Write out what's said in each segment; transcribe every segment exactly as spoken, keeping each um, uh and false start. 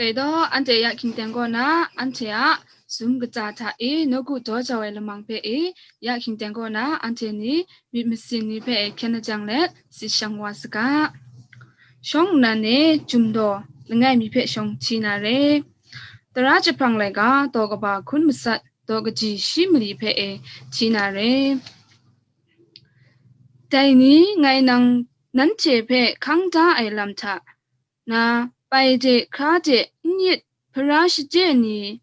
Dai gaw, anhte ya hkying teng kaw na, anhte a sum kata hta e, nawku daw jau ai lamang hpe e, ya hkying teng kaw na, anhte ni myit masin ni hpe e hkyen lajang let, tsit shang wa saga. Shawng nnan e, Jumdaw langai mi hpe shawng hti na re. Tara jahprang laika, daw kaba hkun masat, daw kaji shi mali hpe e hti na re. Dai ni ngai nang nanhte hpe hkang da ai lam hta na, pai de, hkra de, n yit, hpara shaje ni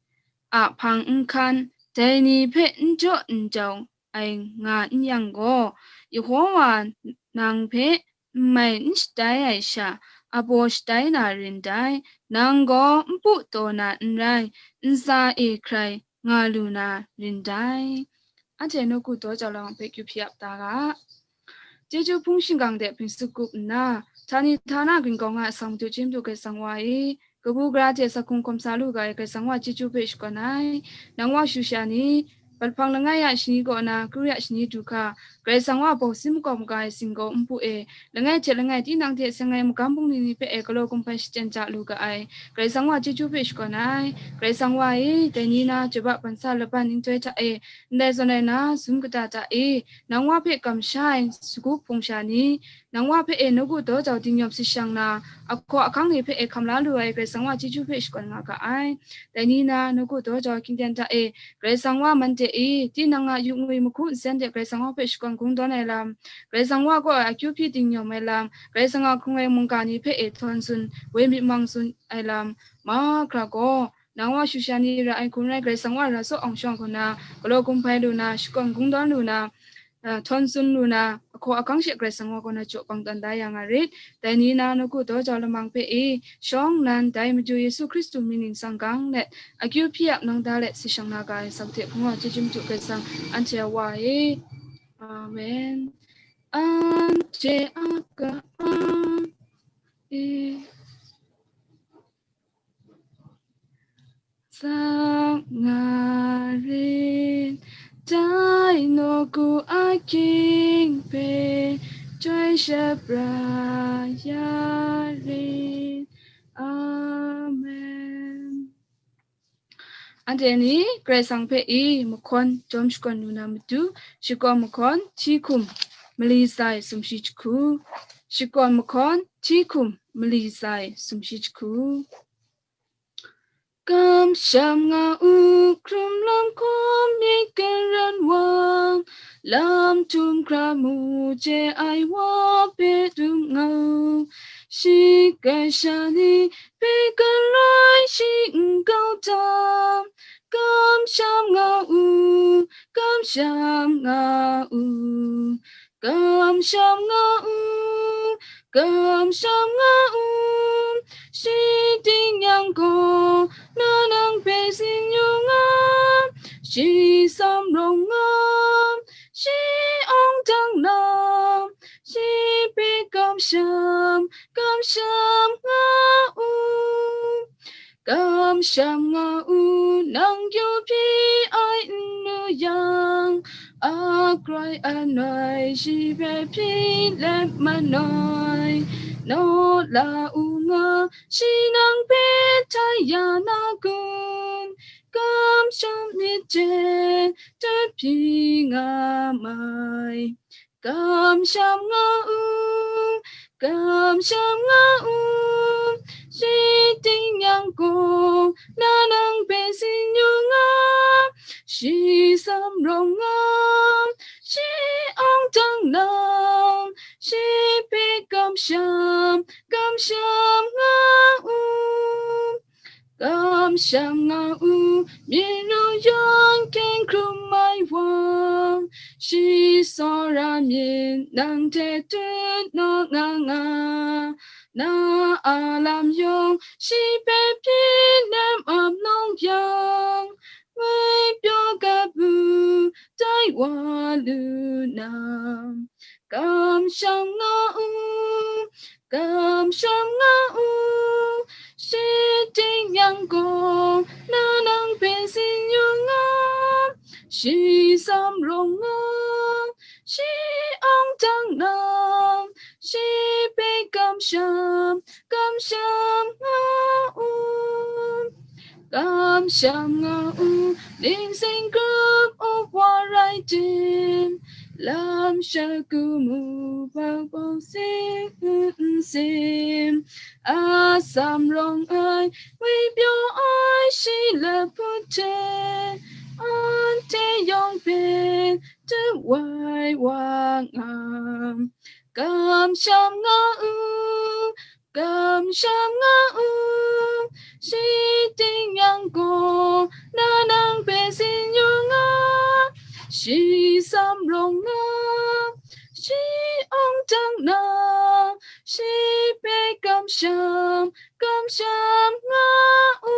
a hpang n hkan, dai ni hpe n jaw n jau ai nga n yang gaw, Yehowa nang hpe n mai n shatai ai sha, abaw shatai na rin dai, nang gaw n pu taw na n rai, ntsa e hkrai nga lu na rin dai. Anhte nawku daw jau lam hpe kyu hpyi ap da ga. Chyeju hpung shingkang de hpring tsup kup nna, htani htana grin kau nga ai sang madu chye madu Karai Kasang wa e, kabu gara hte sa hkung hkawm sa lu ga ai Karai Kasang wa chyeju hpe shakawn ai. Nang wa shu sha ni, Bat hpang langai a shani kaw na, kru ya shani du hka, Karai Kasang wa bawng sin makawp maga ai singgaw npu e, langai hte langai tinang hte seng ai magam bungli ni hpe e galaw gun hpai shachyen ja lu ga ai. Karai Kasang wa chyeju hpe shakawn ai. Karai Kasang wa e, dai ni na, jaba bansa laban ningtoi hta e, ndai zawn ai na, sum kata hta e, nang wa hpe kamsha ai sagu hpung sha ni, nang wa hpe e nawku daw jau dingnyawm sit shang na, ahkaw ahkang ni hpe e hkam la lu ai Karai Kasang wa chyeju hpe shakawn nga ga ai. Dai ni na, nawku daw jau hkying ten hta e, Karai Kasang wa man de e, tinang a yu ngwi mahku nsen de Karai Kasang wa hpe shakawn kungdawn ai lam, Karai Kasang wa kaw ai akyu hpyi dingnyawm ai lam, Karai Kasang a hkrung ai mungga ni hpe e htawn tsun, woi myit mang tsun ai lam, mahkra gaw, nang wa shu sha ni ra ai hku n rai, Karai Kasang wa ra tsaw awng shawng hku na, galaw gun hpai lu na, shakawn kungdawn lu na, a, htawn tsun lu na, ahkaw ahkang she Karai Kasang wa kaw na jaw bang tawn da ya nga rit. Dai ni na nawku daw jau lamang hpe e, shawng nnan dai Madu Yesu Hkristu mying ningsang gang let, akyu hpyi ap nang da let, tsit shang na ga ai, sa hte hpung wa chyeju madu Karai Kasang, anhte a wa e. Amen. Anhte a ka a e. Tsang nga rit, dai nawku a hkying hpe, chyoi shapra ya rit. Amen. Anhte ni Karai Kasang hpe i mahkawn jawm shakawn lu na matu, shakawn mahkawn hti hkum mali sai sumshi jahku, shakawn mahkawn hti hkum mali sai sumshi jahku. Kamsham nga u, hkrum lam hkum myit karan wa, lam htum hkra mu chye ai wa hpe dum nga u, shi kasha ni hpe galoi shi n-gau tam, kamsham nga u, kamsham nga u, kamsham nga u, kamsham nga u, shi ting yang gaw, na nang hpe tsin yu nga, shi sam rawng nga, shi awng dang lam, shi hpe kamsham, kamsham nga u. Kamsham nga u, nang kyu hpyi ai n nu yang, a kroi anoi shi hpe hpyi let manoi, naw la u nga, shi nang hpe tai ya na kun, kamsham myit hte tut hpyi nga mai. Kamsham nga u, kamsham nga u, shi ting yang gaw, na nang hpe tsin yu nga, shi sam rawng nga, shi awng dang lam, shi hpe kamsham, kamsham nga u. Kamsham nga u, myit ru yawn hkying hkrum ai wa, shi tsawra myit nang hte tut naw nga nga, na a lam yawng shi hpe hpyi nem ap nawng yang, ngwi pyaw kabu tai wa lu na, kamsham nga u, kamsham nga u, shi ting yang gaw, na nang hpe tsin yu nga, shi sam rawng nga, shi awng dang lam, shi hpe kamsham, kamsham nga u. Kamsham nga u, ningsing grup up wa rai tim, lam shagu mu bau bau sing n sim, atsam rawng ai, ngwi pyaw ai shi lahput hte, anhte yawng hpe dawai wa nga. Kamsham nga u, kamsham nga u, shi ting yang gaw, na nang hpe tsin yu nga, shi sam rawng na, shi awng dang na, shi hpe kamsham, kamsham nga u.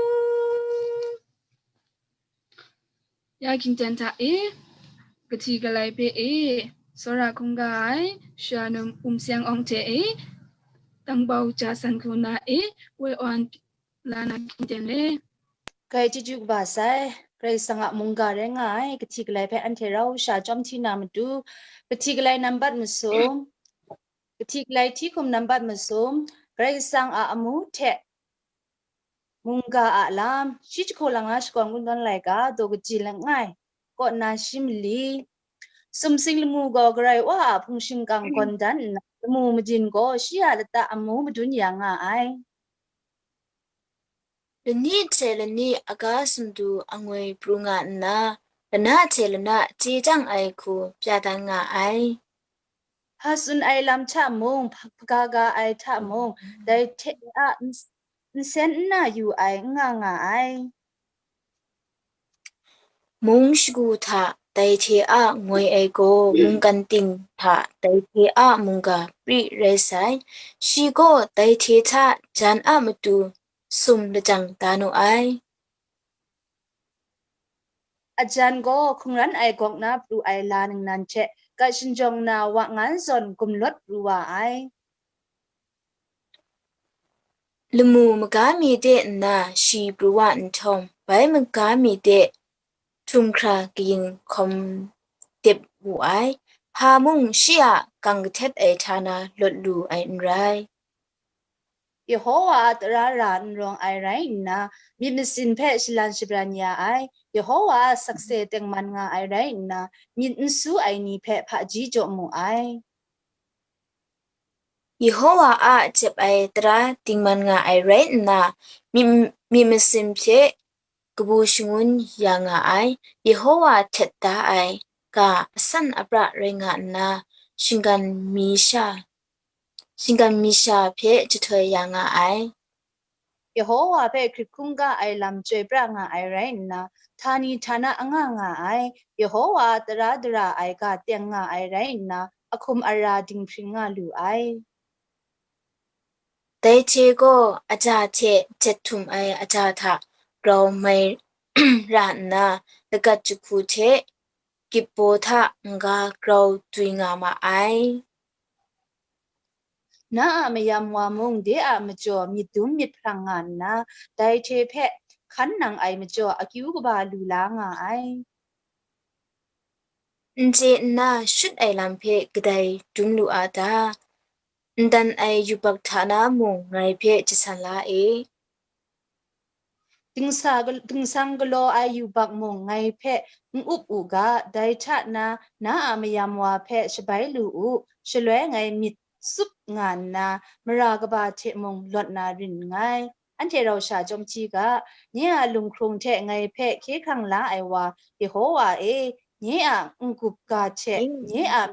Ya hkying ten hta e, kahti kalai hpe e, tsawra hkungga ai, sha num um syang awng hte e, tangbau ja san hku na e, woi awn la na hkying ten le. Grai chyeju kaba sai, Karai Kasang a mungga rai nga ai, kahti kalai hpe anhte rau sha chyawm hti na matu, kahti kalai nambat masum, kahti kalai hti hkum nambat masum, Karai Kasang a amu hte mungga a lam, shi jahku lang na shakawn kungdawn laika, daw kaji langai, kaw nna shi mali, sumsing lamu gaw Karai Wa a hpung shingkang gawn dan nna, lamu madin gaw shi a lata amu madun ya nga ai. Lani hte lani aga sumtu angoi pru nga nna, lana hte lana chye chyang ai hku pya dan nga ai. Hpa tsun ai lam hta mung, hpa-, hpaga ga ai hta mung, dai hte a n-, nsen n na yu ai n nga nga ai. Mung shagu hta dai hte a ngoi ai gaw, mungkan ting hta dai hte a mungga pri rai sai. Shi gaw dai hte hta jan a matu sum lajang da nu ai. Ajan gaw hkungran ai gawk na pru ai la ningnan hte gat shinjawng na wa ngan zawn gumlawt pru wa ai. Lamu maga mi de nna shi pru wa nhtawm, bai maga mi de htum hkra kayin hkawm dep wu ai. Hpa mung shi a gang kahtet ai hta na lawt lu ai n rai. Yehowa a tara ra n rawng ai rai nna, myit masin hpe shalan shabran ya ai. Yehowa a sakse tengman nga ai rai nna, myit n su ai ni hpe hpaji jaw mu ai. Yehowa a jep ai tara dingman nga ai rai nna, myit, myit masin hpe kabu shangun ya nga ai. Yehowa htet da ai ga asan apra rai nga nna, shinggan mi sha, shinggan mi sha hpe jahtoi ya nga ai. Yehowa hpe hkrit hkungga ai lam chyoi pra nga ai rai nna, htani htana anga nga ai. Yehowa a tara dara ai ga teng nga ai rai nna, ahkum ara dinghpring nga lu ai. Dai hte gaw aja hte jet htum ai aja hta grau mai ra nna, lagat jahku hte gipbaw hta n-ga grau dwi nga ma ai. Na a mayam wa mung de a majaw myit dum myit hprang nga nna, dai hte hpe hkan nang ai majaw akyu kaba lu la nga ai. N chye nna shut ai lam hpe kadai dum lu a ta? N dan ai yubak hta na mung ngai hpe jasan la e. Dingsa gal-, dingsang galaw ai yubak mung ngai hpe n up u ga, dai hta na, na a mayam wa hpe shabai lu u, shaloi ngai myit tsup nga nna, mara kaba hte mung lawt na rin nngai. Anhte rau sha chyawm hti ga, nye a lunghkrung hte ngai hpe hkye hkrang la ai wa, Yehowa e, nye a n-gup ga hte nye a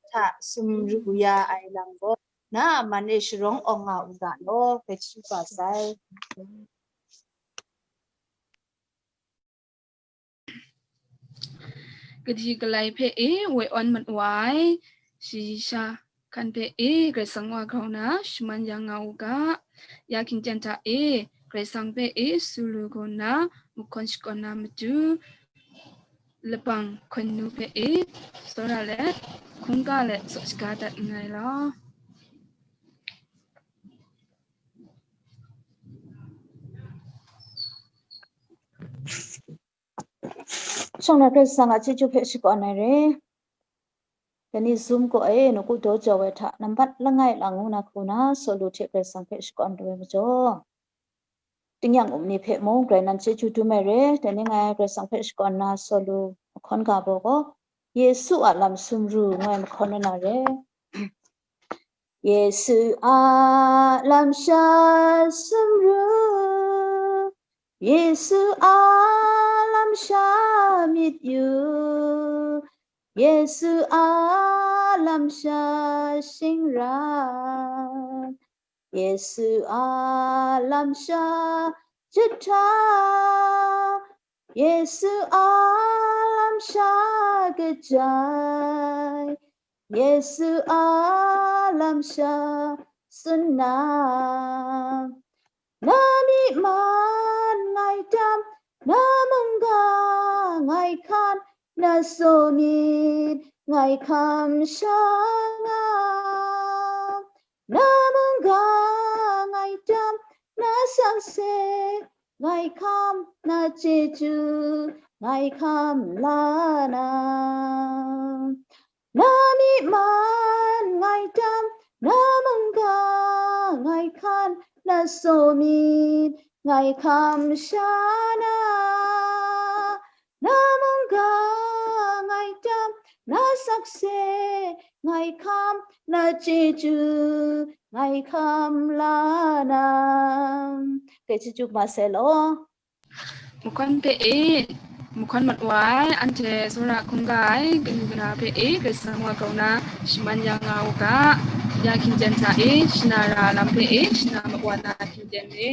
hta sumru ya ai lam gaw, na a man e sharawng awng nga u ga law, ngai chyu ga sai. Kahti kalai hpe e woi awn mat wa ai, shayi sha hkan hpe e Karai Kasang wa grau na shaman ya nga u ga, ya hkying ten hta e Karai Kasang hpe e su lu gaw nna, mahkawn shakawn na matu, labang hkawnu hpe e tsawra let, hkungga let tsaw shaga dat nngai law. Shawng na Karai Kasang a chyeju hpe shakawn ai re. Dai ni Zoom kaw e nawku daw jau ai hta, nambat langai lang ngu na hku na, Sawlu hte Karai Kasang hpe shakawn lu ai majaw, tingnyang um ni hpe mung, Karai nan chyeju dum ai re. Dai ni ngai Karai Kasang hpe shakawn na Sawlu mahkawn ga baw gaw, Yesu a lam sumru ngu ai mahkawn na re. Yesu a lam sha sumru, Yesu a lam sha myit yu, Yesu a lam sha shingran, Yesu a lam sha jahta, Yesu a lam sha kajai, Yesu a lam sha tsun na. Na myi man ngai tam, na mungga ngai hkan, na saw myit ngai hkam sha nga. Na mungga ngai tam, na sakse ngai hkam, na chyeju ngai hkam la na. Na myi man ngai tam, na mungga ngai hkan, na saw myit ngai hkam sha na. Na mungga ngai tam, na sakse ngai hkam, na chyeju ngai hkam la na. Dai chyeju ma sai law. Mahkawn hpe e, mahkawn mat wa ai, anhte tsawra hkungga ai, kanu kana hpe e, Karai Kasang wa grau na shaman ya nga u ga, ya hkying ten hta e, shana ra lam hpe e, shana mat wa na hkying ten e.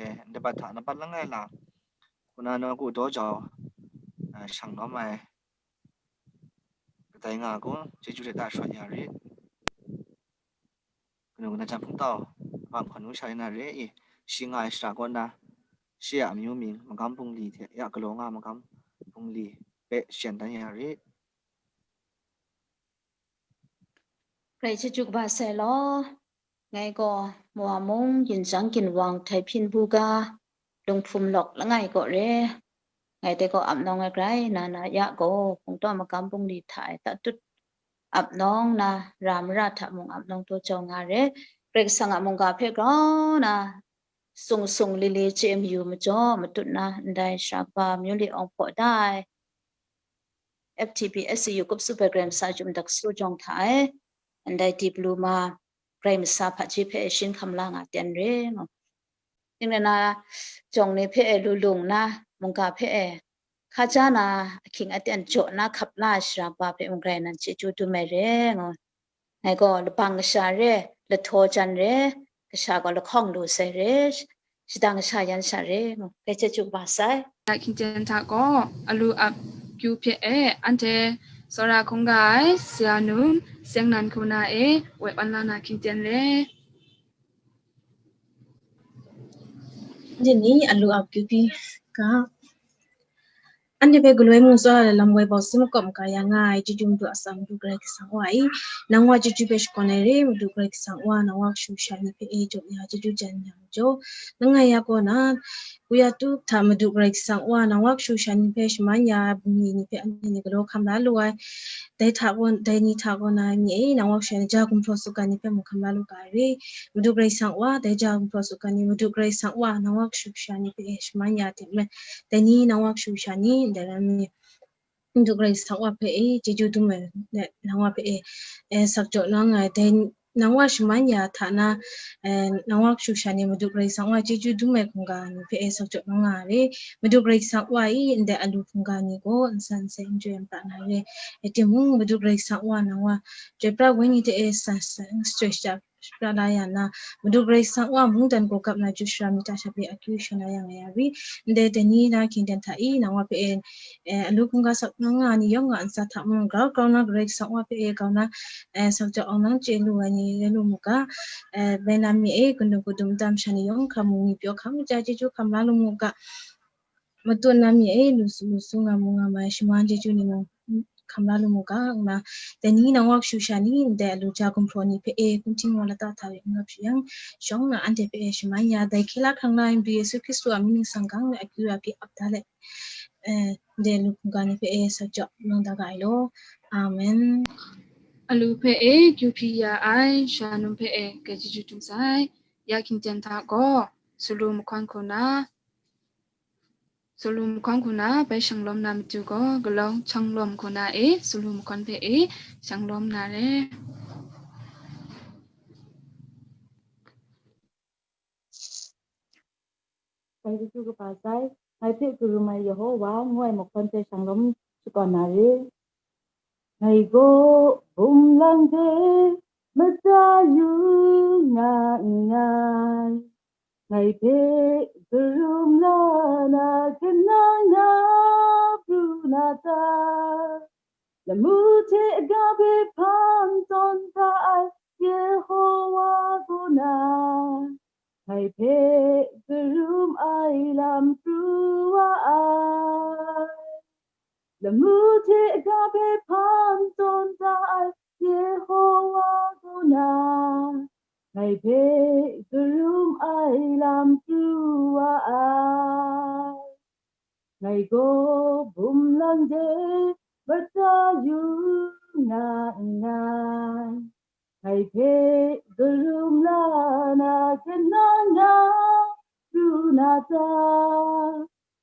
Eh, ndai bat hta, na bat langai la, kuna nawku daw jau, eh, shang lawm ai, kadai nga gaw, chyeju hte ta shawt ya rit. Kanu kana jan hpung tau, bang hkanu sha rin na re i, shi nga ai shara kaw na, shi a amyu ming, magam bungli hte ya galaw nga magam bungli hpe shyan dan ya rit. Karai chyeju kaba sai law, ngai gaw Moa mung, Ginjang Ginwang, Htaiphyin buga, Lunghpum lawk langai kaw re, ngai dai gaw ap nawng ai grai na na ya gaw, hpungtawng magam bungli hta e tatut ap nawng na, ra mara hta mung ap nawng taw jau nga re. Karai Kasang a mungga hpe grau na, sung sung lili chye mayu majaw matut na, ndai shara kaba amyu li awng hpaw da ai, F T P S C U kup super gram sa jum dak su jawng hta e, ndai diploma, Karai masa hpaji hpe e shin hkam la nga ten re ngu. Ning rai na, jawng ni hpe e lu lung na, mungga hpe e hkaja na, ahkying aten jaw na hkap la ai shara kaba hpe mung Karai nan chyeju dum ai re ngu. Ngai gaw labang kasha re, lahtaw jan re, kasha gaw lahkawng lu sai re, shadang kasha yan sha re ngu, dai chyeju kaba sai. Ya hkying ten hta gaw, alu ap kyu hpe e, anhte tsawra hkungga ai, Sara Num, Seng Nan hku na e, woi wan la na hkying ten re. Anhte ni alu ap kyu hpe ga, anhte hpe galoi mung tsawra ai lam woi bau sin makawp maga ya nga ai, chyeju Madu a tsa Madu Karai Kasang Wa e, nang Wa chyeju hpe shakawn ai re, Madu Karai Kasang Wa, nang Wa kashu kasha ni hpe e jaw ya chyeju jan yang jaw, langai ya kaw na, Kuyatu hta Madu Karai Kasang Wa, nang Wa kashu kasha ni hpe shaman ya ai bungli ni hpe anhte ni galaw hkam la lu ai, dai hta gaw, dai ni hta gaw na mi e, nang Wa kashu kasha ni ja gumhpraw tsup ga ni hpe mung hkam la lu ga ai re, Madu Karai Kasang Wa, dai ja gumhpraw tsup ga ni, Madu Karai Kasang Wa, nang Wa kashu kasha ni hpe e shaman ya ai hte maren, dai ni nang Wa kashu kasha ni, ndai ram ni, Madu Karai Kasang Wa hpe e chyeju dum ai, nang Wa hpe e, e, sak jaw nang ai, dai nang Wa shaman ya hta na, e, nang Wa kashu kasha ni Madu Karai Kasang Wa chyeju dum ai hkungga ni hpe e sak jaw nang nga ai re, Madu Karai Kasang Wa e ndai alu hkungga ni gaw nsan nsai n joi n pra na re, e, timung Madu Karai Kasang Wa nang Wa chyoi pra ai wenyi hte e san san chyoi shada shapra la ya na, Madu Karai Kasang Wa mungdan gaw gap na ju shara myit hta sha hpe akyu sha na ya nga ya ri, ndai dai ni na hkying ten hta e, nang Wa hpe e, e, alu hkungga sak nang nga ni yawng a ntsa hta mung, grau grau na Karai Kasang Wa hpe e grau na, e, sak jaw awng nang chye lu ai ni rai lu mu ga, e, bai na mi e, kanu kadum tam sha ni yawng hkra mung, ngwi pyaw hkam ja chyeju hkam la lu mu ga, matut na mi e, lu su lu su nga mu nga ma ai shaman chyeju ni mung hkam la lu mu ga, ngu na, dai ni nang Wa kashu kasha ni ndai alu ja gumhpraw ni hpe e, hkum htingnu lata hta e n-ap sha yang, shawng nna anhte hpe e shaman ya, dai hkye la hkrang la ai Madu Yesu Hkristu a mying ningsang gang ai akyu a hpe ap da let, e, ndai alu hkungga ni hpe e sak jaw nang da ga ai law. Amen. Alu hpe e kyu hpyi ya ai Sara Num hpe e grai chyeju dum sai. Ya hkying ten hta gaw, Sulu mahkawn hku na, Sulu mahkawn hku na bai shanglawm na matu gaw, galaw shanglawm hku na e, Sulu mahkawn hpe e shanglawm na re. Dai Yesu kaba sai, ngai hpe karum ai Yehowa ngu ai mahkawn hpe shanglawm shakawn na re. Ngai gaw bum lang hte mata yu nga nngai. Ngai hpe karum la na kanang na pru na ta? Lamu hte ga hpe hpan tawn da ai Yehowa gaw na, ngai hpe karum ai lam pru wa ai. Lamu hte ga hpe hpan tawn da ai Yehowa gaw na, ngai hpe karum ai lam pru wa ai. Ngai gaw bum lang de mata yu nga nngai. Ngai hpe karum la na kanang na pru na ta?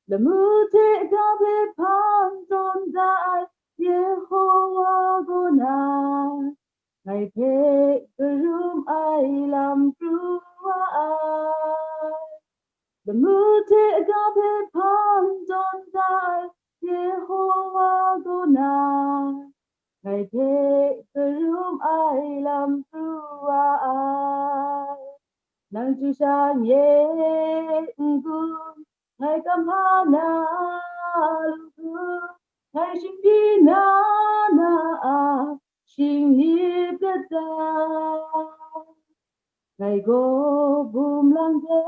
Lamu hte ga hpe hpan tawn da ai Yehowa gaw na, ngai hpe karum ai lam pru wa ai. Lamu hte ga hpe hpan tawn da ai Yehowa gaw na, ngai hpe karum ai lam pru wa ai. Nang chyu sha nye n-gun, ngai kamhpa na lu hku, ngai shingbyi na na a shing ni kata? Ngai gaw bum lang de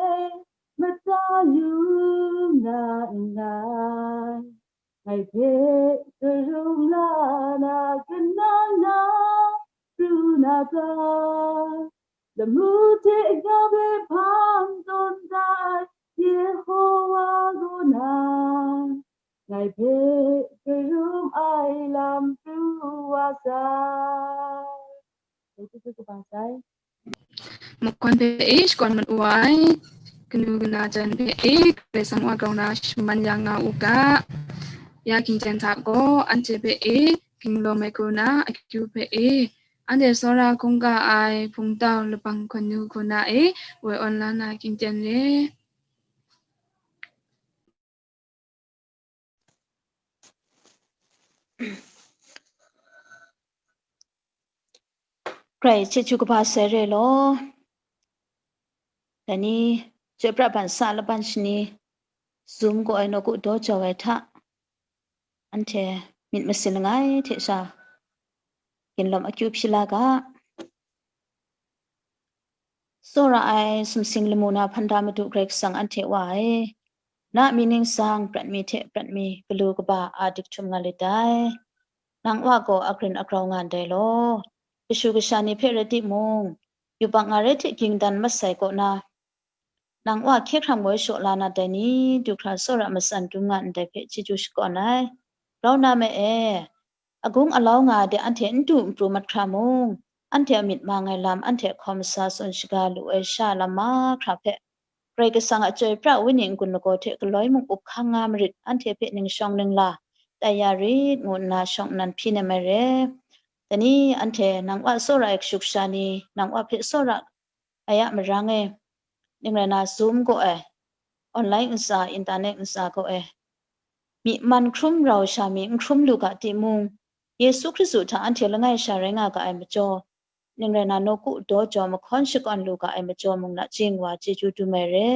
mata yu na nngai. Ngai hpe karum la na kanang na pru na ta? Lamu hte ga hpe hpan tawn da ai Yehowa gaw na, ngai hpe karum ai lam pru wa sai. Dai hte hte kaba sai. Makon hpe e shakawn mat wa ai, kanu kana jan hpe e Karai Kasang wa grau na shaman ya nga u ga, ya hkying ten hta gaw anhte hpe e ging lawm ai hku na akyu hpe e, anhte tsawra hkungga ai hpungtau labang hkawnu hku na e woi awn la na hkying ten re. Karai chyeju kaba sai re law. Dai ni, chyoi pra ban sa laban shani, Zoom gaw ai nawku daw jau ai hta, anhte myit masin langai hte sha, ginlawm akyu hpyi la ga. Tsawra ai sumsing lamu na hpan da Madu Karai Kasang anhte Wa e, na mying ningsang prat mi hte prat mi galu kaba a dik htum nga lit dai. Nang Wa gaw a grin a grau nga ndai law, kashu kasha ni hpe rai timung, yubak nga rai hte ging dan masai kaw na, nang Wa hkye hkrang woi shaw la na dai ni, du hkra tsawra matsan dum nga ndai hpe chyeju shakawn ai. Grau na ma e, agung alau nga ai de anhte n du n pru mat hkra mung, anhte a myit mang ai lam, anhte a hkaw masa tsun shaga lu ai sha lam mahkra hpe, Karai Kasang a chyoi pra Wenyi n-gun lagaw hte galoi mung up hkang nga marit, anhte hpe ning shawng ning la, tai ya rit, ngu nna shawng nnan hpyi nem ai re. Dai ni, anhte nang Wa tsawra ai kashu kasha ni, nang Wa hpe tsawra ai a marang e, ning rai na, Zoom gaw e, online ntsa, internet ntsa gaw e, myi man hkrum rau sha mi n hkrum lu ga timung, Yesu Hkristu hta anhte langai sha rai nga ga ai majaw, ning rai na, nawku daw jau mahkawn shakawn lu ga ai majaw mung nachying wa chyeju dum ai re.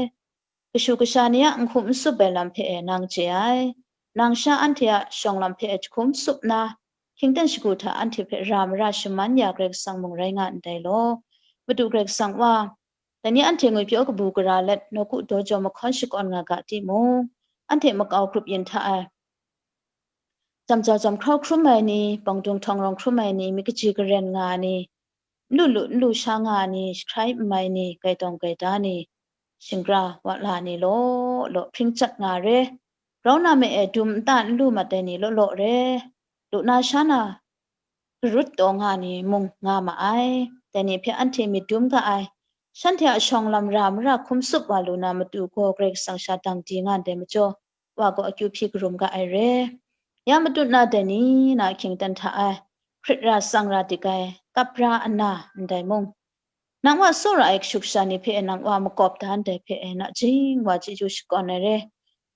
Kashu kasha ni a n hkum n tsup ai lam hpe e nang chye ai. Nang sha anhte a shawng lam hpe e jahkum tsup na, hkying ten shagu hta anhte hpe ra mara shaman ya Karai Kasang mung rai nga ndai law. Madu Karai Kasang Wa, dai ni anhte ngwipyaw kabu gara let, nawku daw jau mahkawn shakawn nga ga timung, anhte makau grup yin hta e, jam jau jam hkrau hkrum ai ni, bawng dung htawng rawng hkrum ai ni, myit kaji karen nga ai ni, n lu lu n lu sha nga ai ni, jahkrai n mai ni, gaidawng gaida ni, shingra wa la ni law law hpring chyat nga re. Grau na ma e, dum nta n lu mat ai ni law law re. Lu na sha na garut taw nga ni mung nga ma ai. Dai ni hpe anhte myit dum ga ai. shanhte a shawng lam ra mara hkum sup wa lu na matu gaw Karai Kasang sha dang di nga ndai majaw, wa gaw akyu hpyi karum ga ai re. Ya matut na dai ni na hkying dan hta ai, hkrit ra tsang ra dik ai, kap ra ana ndai mung, nang wa tsawra ai kashu kasha ni hpe e nang wa makawp da ndai hpe e nachying wa chyeju shakawn ai re.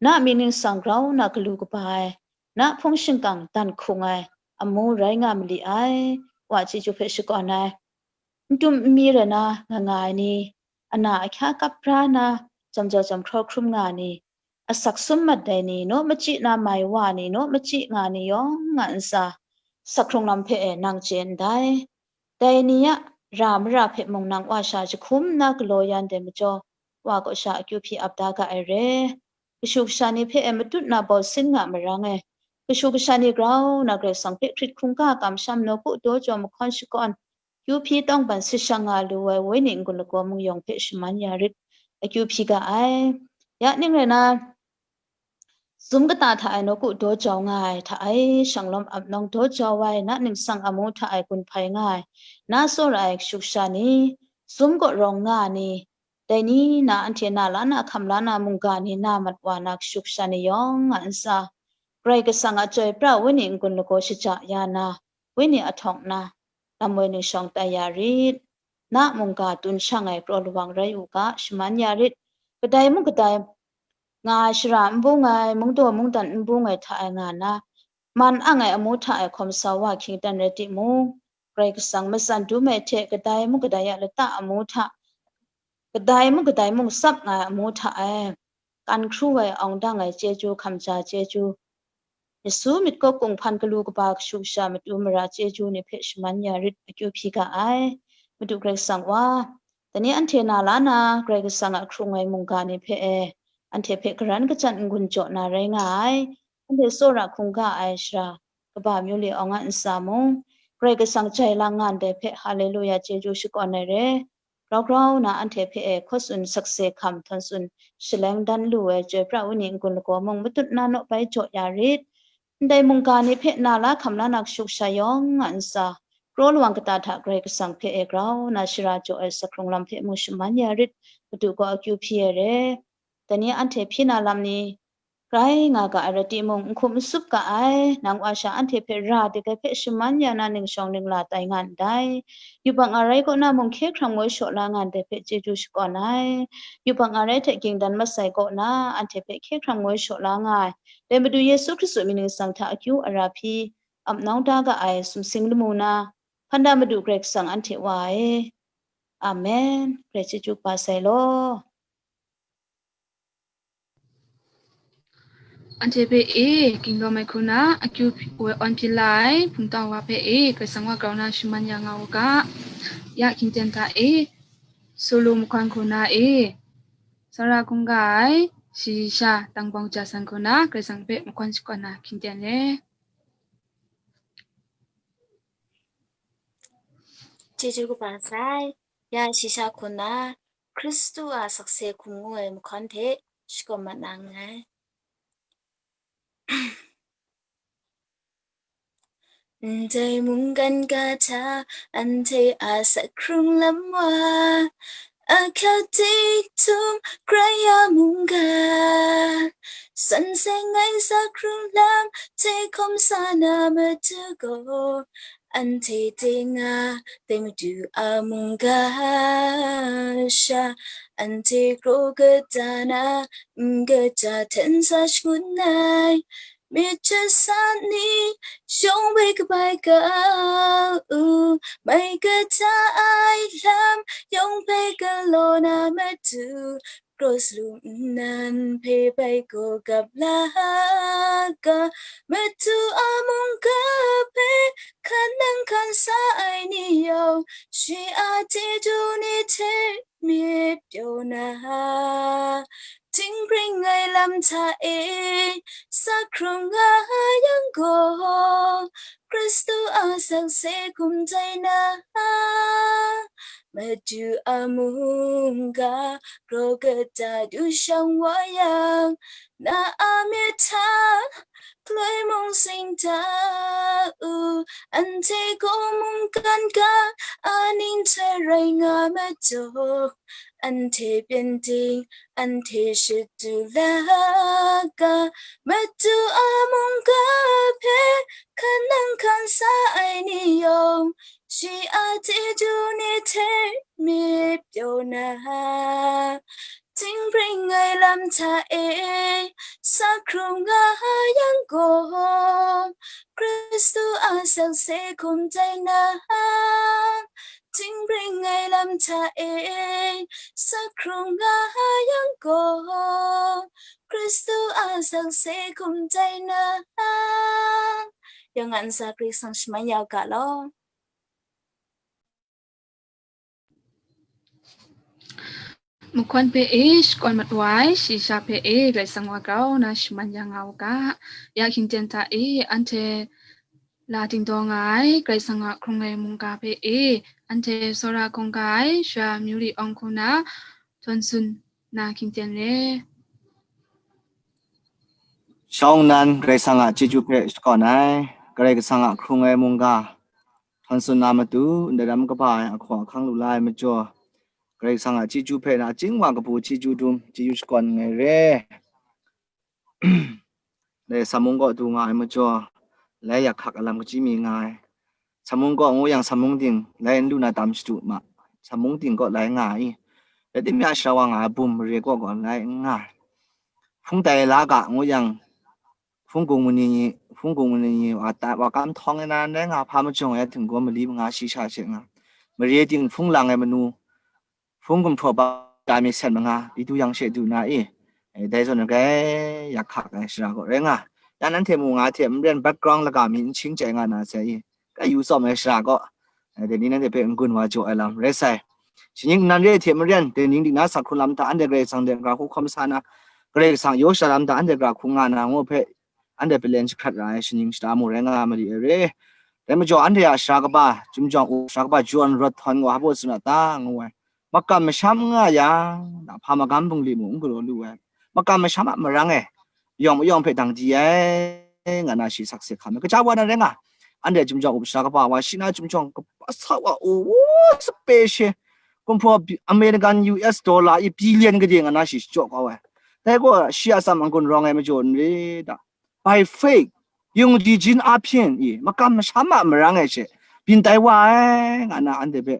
Na mying ningsang grau na galu kaba ai, na hpung shingkang dan hkung ai amu rai nga mali ai, wa chyeju hpe shakawn ai. N tum n mi rai na nga nga ai ni, ana ahkya kap ra na, jam jau jam hkraw hkrum nga ai ni, asak sum mat ai ni, naw machyi na mai wa ni, naw machyi nga ai ni yawng a ntsa, sak hkrung lam hpe e nang chye ndai. Dai ni a ra mara hpe mung nang wa sha jahkum nna galaw ya ndai majaw, wa kaw sha akyu hpyi ap da ga ai re. Kashu kasha ni hpe e matut na bau sin nga marang e. Kashu kasha ni grau na Karai Kasang hpe hkrit hkungga kamsham nawku daw jau mahkawn shakawn, kyu hpyi tawngban sit shang nga lu ai wenyi n-gun lagaw mung yawng hpe shaman ya rit, akyu hpyi ga ai. Ya ning rai na, sum kata hta e nawku daw jau nga ai hta e, shanglawm ap nawng daw jau ai, na ningsang amu hta e gun hpai nga ai, na tsawra ai kashu kasha ni, sum kaw rawng nga ai ni, dai ni na anhte na la na hkam la na mungga ni na mat wa na kashu kasha ni yawng a ntsa, Karai Kasang a chyoi pra wenyi n-gun lagaw shaja ya na, wenyi ahtawng na, lam woi ningshawng tai ya rit. Na mungga tun shang ai kraw lawang rai u ga, shaman ya rit. Kadai mung kadai nga ai shara n bung ai, mungdaw mungdan n bung ai hta e nga na, man ang ai amu hta e hkawm sa wa hkying dan rai timung, Karai Kasang matsan dum ai hte kadai mung kadai a lata amu hta, kadai mung kadai mung tsap nga ai amu hta e, kan hkru ai, awng dang ai chyeju, hkamja chyeju, Yesu myit kawp kunghpan galu kaba kashu kasha matu mara chyeju ni hpe shaman ya rit, akyu hpyi ga ai. Madu Karai Kasang wa, dai ni anhte na la na, Karai Kasang a hkrung ai mungga ni hpe e, anhte hpe garan kachyan n-gun jaw na rai nga ai. Anhte tsawra hkungga ai shara, kaba myu le awng a ntsa mung, Karai Kasang jai lang nga ndai hpe, Haleluya, chyeju shakawn ai re. Grau grau na anhte hpe e hkaw tsun sakse hkam htawn tsun shaleng dan lu ai chyoi pra wenyi n-gun lagaw mung matut na naw bai jaw ya rit. Ndai mungga ni hpe na la hkam la na kashu kasha yawng a ntsa, kraw lawang kata hta Karai Kasang hpe e grau na shara jaw ai sak hkrung lam hpe mung shaman ya rit, Madu gaw akyu hpyi ai re. Dai ni anhte hpyi na lam ni, rai nga ga ai rai timung, n hkum n sup ga ai, nang wa sha anhte hpe ra dik ai hpe shaman ya na ningshawng ningla tai nga ndai. Yubak nga rai kaw na mung hkye hkrang moi shaw la nga ndai hpe chyeju shakawn ai. Yubak nga rai hte ging dan masai kaw na, anhte hpe hkye hkrang moi shaw la nga ai. Dai Madu Yesu Hkristu mying ningsang hta akyu ara hpyi, ap nau da ga ai sumsing lamu na, hpan da Madu Karai Kasang anhte wa e. Amen. Karai chyeju kaba sai law. Anhte hpe e, ginlawm ai hku na, akyu woi awn hpyi la ai, hpungtau wa hpe e, Karai Kasang wa grau na shaman ya nga u ga, ya hkying ten hta e, solo mahkawn hku na e, tsawra hkungga ai, shayi sha, dang bawng ja san hku na, Karai Kasang hpe mahkawn shakawn na hkying ten le. Chyeju kaba sai, ya shayi sha hku na, Hkristu a sakse hkum ngu ai mahkawn hte shakawn mat na nngai. Ndai mungkan ga hta anhte a sak hkrung lam wa, ahkyak dik htum grai ya mungga, san seng ai sak hkrung lam hte hkawm sa na matu gaw, anhte ting a dai Madu a mungga sha, anhte kraw kata na n-kaja hten sa shangun ai, myit jasat ni shawng bai kabai kau u, mai kata ai lam yawng bai galaw na matu, Cross lu nnan hpe bai gaw gap la ga, matu a mungga hpe hkan nang hkan sa ai ni yawng, shi a chyeju ni hte myit pyaw na, Ting pring ai lam hta e sa hkrung nga yang gaw, Hkristu a sakse hkum tai na, Madu a mungga graw kata du shang wa yang, na a myit hta galoi mung sing ta u, anhte gaw mungkan ga a ning hte rai nga majaw, anhte byin ting, anhte shadu la ga, Madu a mungga hpe hkan nang hkan sa ai ni yawng, shi a chyeju ni hte myit pyaw na, ting pring ai lam hta e sa hkrung nga yang gaw, Hkristu a sakse hkum tai na, ting pring ai lam hta e sa hkrung nga yang gaw, Hkristu a sakse hkum tai na, yang a ntsa Karai Kasang shaman ya u ga law. Mahkawn hpe e shakawn mat wa ai, shayi sha hpe e Karai Kasang wa grau na shaman ya nga u ga, ya hkying ten hta e anhte la dingdawng nga ai, Karai Kasang a hkrung ai mungga hpe e anhte tsawra kawng ga ai, Sara Myuri Awng hku na htawn tsun na hkying ten re. Shawng nnan Karai Kasang a chyeju hpe shakawn ai, Karai Kasang a hkrung ai mungga htawn tsun na matu, ndai lam kaba ai ahkaw ahkang lu la ai majaw, Karai Kasang a chyeju hpe nachying wa kabu chyeju dum, chyeju shakawn nngai re. Dai Samung kaw du nga ai majaw, lai yak hkak a lam kaji mi nga ai. Samung kaw ngu yang, samung ting lai n lu na tam shadu ma, samung ting kaw lai nga ai. Rai timung, sara wa nga ai bum mare kaw gaw lai n nga ai. Hpung tai la ga ngu yang, hpung gung mani ni, hpung gung mani ni wa ta, wa kam htawng ai na ndai nga, hpa majawng ai htinggaw mali manga shi sha she nga, mare ting hpung lang ai manu, hpung gumhpraw ba mi set manga, i du yang she du na i, e, dai zawn gai yak hkak ai sara kaw rai nga. Ya nanhte mu nga hte maren background laga mi n ching chye nga na sai i, kai yu tsawm ai sara kaw, e, dai ni nanhte hpe n-gun wa jaw ai lam rai sai. Shi ning nnan re ai hte maren, dai ning dik na sa hkrun lam hta anhte Karai Kasang de gara hku hkawm sa na, Karai Kasang yaw sha lam hta anhte gara hku nga na ngu hpe, anhte palen jahkrat ra ai shi ning shada mu rai nga mali ai re. Dai majaw, anhte a sara kaba, Chyum Jawng U sara kaba John Rawt Htawn gaw hpa baw tsun a ta ngu ai. Makam masham n nga yang, hpa magam bungli mung n galaw lu ai. Makam masham a marang e, yawng mayawng hpe dang di ai, nga na shi sakse hkam ai. Kaja wa na rai nga, anhte Chyum Jawng U sara kaba wa, shi na Chyum Jawng kaba sa wa, o, sape she, gumhpraw bi-, American U S dollar i billion gade nga na shi shachyaw kau ai. Dai gaw shi a atsam n-gun rawng ai majaw n re da. By faith, ယုံကြည်ခြင်းအားဖြင့် i, makam masham a marang e she, byin tai wa ai, nga na anhte hpe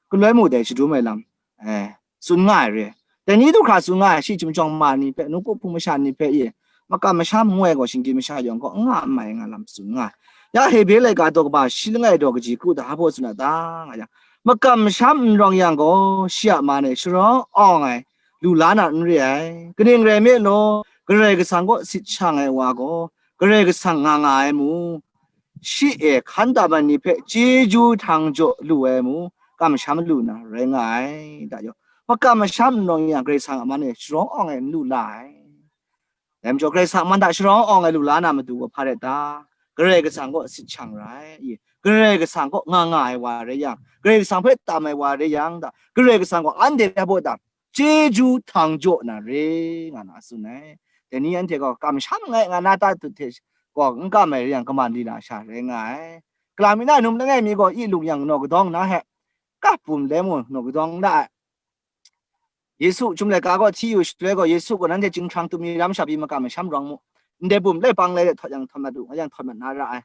galoi mu dai shadum ai lam, eh, tsun nga ai re. Dai ni du hkra tsun nga ai, shi Chyum Jawng Ma ni hpe, nawku Hpung masha ni hpe, i, makam masham ngu ai gaw, shinggyim masha yawng kaw n nga n mai nga lam tsun nga ai. Ya Hebre laika daw kaba shi langai daw kaji kru hta hpa baw tsun a ta nga yang, makam masham n rawng yang gaw, shi a man e sharawng awng ai lu la na n re ai. Kaning rai nme law, Karai Kasang kaw sit shang ai wa gaw, Karai Kasang nga nga ai mu, shi e hkan tam ai ni hpe chyeju htang jaw lu ai mu, kamsham lu na rai nga ai. Da yaw, makam masham n rawng yang, Karai Kasang a man e sharawng awng ai n lu la ai. Dai majaw, Karai Kasang a man hta sharawng awng ai lu la na matu gaw hpa rai ta? Karai Kasang kaw sit shang ra ai. I, Karai Kasang kaw nga nga ai wa rai yang, Karai Kasang hpe tam ai wa rai yang, da, Karai Kasang gaw anhte hpa baw ta? Chyeju htang jaw na re, nga na tsun ai. Dai ni anhte gaw kamsham nngai nga na ta tut hte gaw n kam ai rai yang, kaman lila sha rai nga ai. Kalang mi na num langai mi gaw i lung yang naw kadawng na hte, kap bum lai mu naw kadawng la ai. Yesu chyum laika gaw hti yu shaloi gaw, Yesu gaw, nanhte chyinghkrang tum ni ram sha pyi makam masham rawng mu. Ndai bum lai pang lai de htawt yang htawt mat u, nga yang htawt mat na ra ai,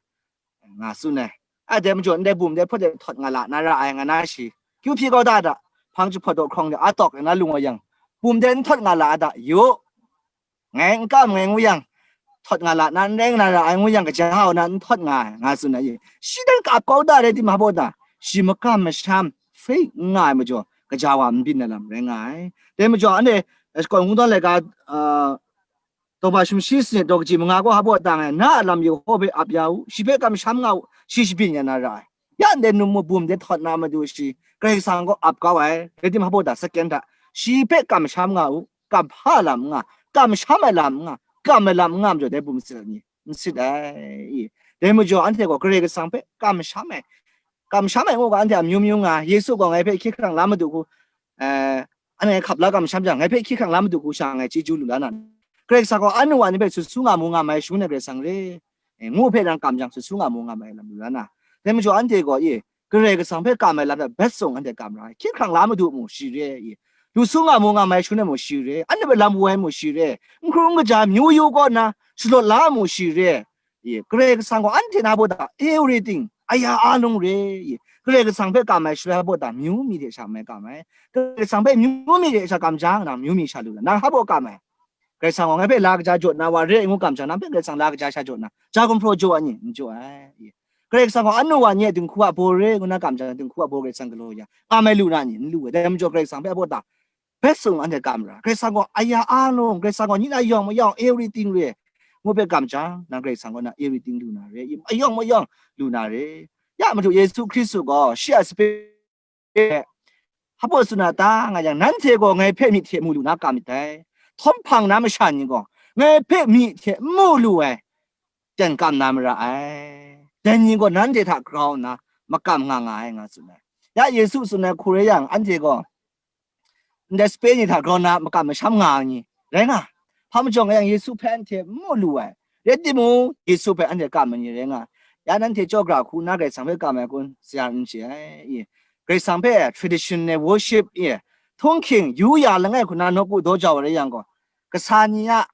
nga tsun ai. A dai majaw, ndai bum de hpawt de htawt nga la na ra ai, nga na shi. Kyu hpyi kau da da, hpang jahpawt daw hkrawng de a tawk na lung wa yang, bum de n htawt nga la a da, yu. Ngai n kam ngai ngu yang, htawt nga la na, n rai nga na ra ai ngu yang, kaja hau na n htawt nga ai, nga tsun ai. Shi dan ka ap kau da rai timung, hpa baw ta? Shi makam masham hpe n nga ai majaw, kaja wa n byin ai lam rai nga ai. Dai majaw, anhte, eh, shakawn kungdawn laika, ah, daw ba sumshi sanit daw kaji manga gaw hpa baw ta ngai, na a lam Yehowa hpe ap ya u, shi hpe kamsham nga u, shi shabyin ya na ra ai. Ya ndai num mu bum de htawt na matu shi Karai Kasang gaw ap kau ai, rai timung, hpa baw ta? Second hta, shi hpe kamsham nga u, kamhpa lam n nga, kamsham ai lam n nga, kam ai lam n nga majaw, dai bum sit ai ni, n sit ai. I, dai majaw, anhte gaw Karai Kasang hpe kamsham ai, kamsham ai ngu ga, anhte amyu myu nga, Yesu gaw ngai hpe hkye hkrang la madu hku, eh, anhte ngai hkap la kamsham jang, ngai hpe hkye hkrang la madu hku sha ngai chyeju lu la na. Karai Kasang gaw anu wa ni hpe sut su nga mu nga mai shangun ai Karai Kasang re, eh, ngu hpe rang kam jang, sut su nga mu nga mai lam lu la na. Dai majaw, anhte gaw, i, Karai Kasang hpe kam ai lam hpe bet sung anhte kam ra ai. Hkye hkrang la madu mu shi re, i, lu su nga mu nga mai shangun ai mu shi re, anhte hpe lam woi ai mu shi re, n hkru n kaja myu yu kaw nna shalawt la ai mu shi re, i, Karai Kasang gaw anhte na baw ta everything, aya a lung re, i, Karai Kasang hpe kam ai shaloi baw ta myu mi hte sha mai kam ai. Karai Kasang hpe myu mi hte sha kam jang, nang myu mi sha lu na, nang hpa baw kam ai. Karai Kasang gaw ngai hpe la kaja jaw na wa re ai ngu kam jang, nang hpe Karai Kasang la kaja sha jaw na, ja gumhpraw jaw ai ni? N jaw ai. Karai Kasang gaw anu wa ni a dinghku a baw re ngu na kam jang, dinghku a baw Karai Kasang galaw ya, kam ai lu na ni? N lu ai. Dai majaw Karai Kasang hpe a baw ta bet sung anhte kam ra. Karai Kasang gaw aya a lung, Karai Kasang gaw ni na yawng mayawng everything re ngu hpe kam jang, nang Karai Kasang kaw na everything lu na re, ayawng mayawng lu na re. Ya Madu Yesu Hkristu gaw shi a sape hpa baw tsun a ta nga yang, nanhte gaw ngai hpe myit hte mu lu na kam myit dai. Htawm hpang na masha ni gaw ngai hpe myit hte n mu lu ai, ten kam na mara ai. Dai ni gaw nanhte hta grau nna makam nga nga ai, nga tsun ai. Ya Yesu tsun ai hku rai yang, anhte gaw ndai sape ni hta grau nna makam masham nga ai ni rai nga. Hpa majaw nga yang, Yesu hpe anhte n mu lu ai. Rai timung, Yesu hpe anhte kam ai ni rai nga. Ya nanhte chyaw gra hku nna Karai Kasang hpe kam ai kun, sayang n chye ai. I, Karai Kasang hpe tradition ai worship, i, htunghking, yu ya langai hku nna nawku daw jau ai rai yang gaw, kasa ni a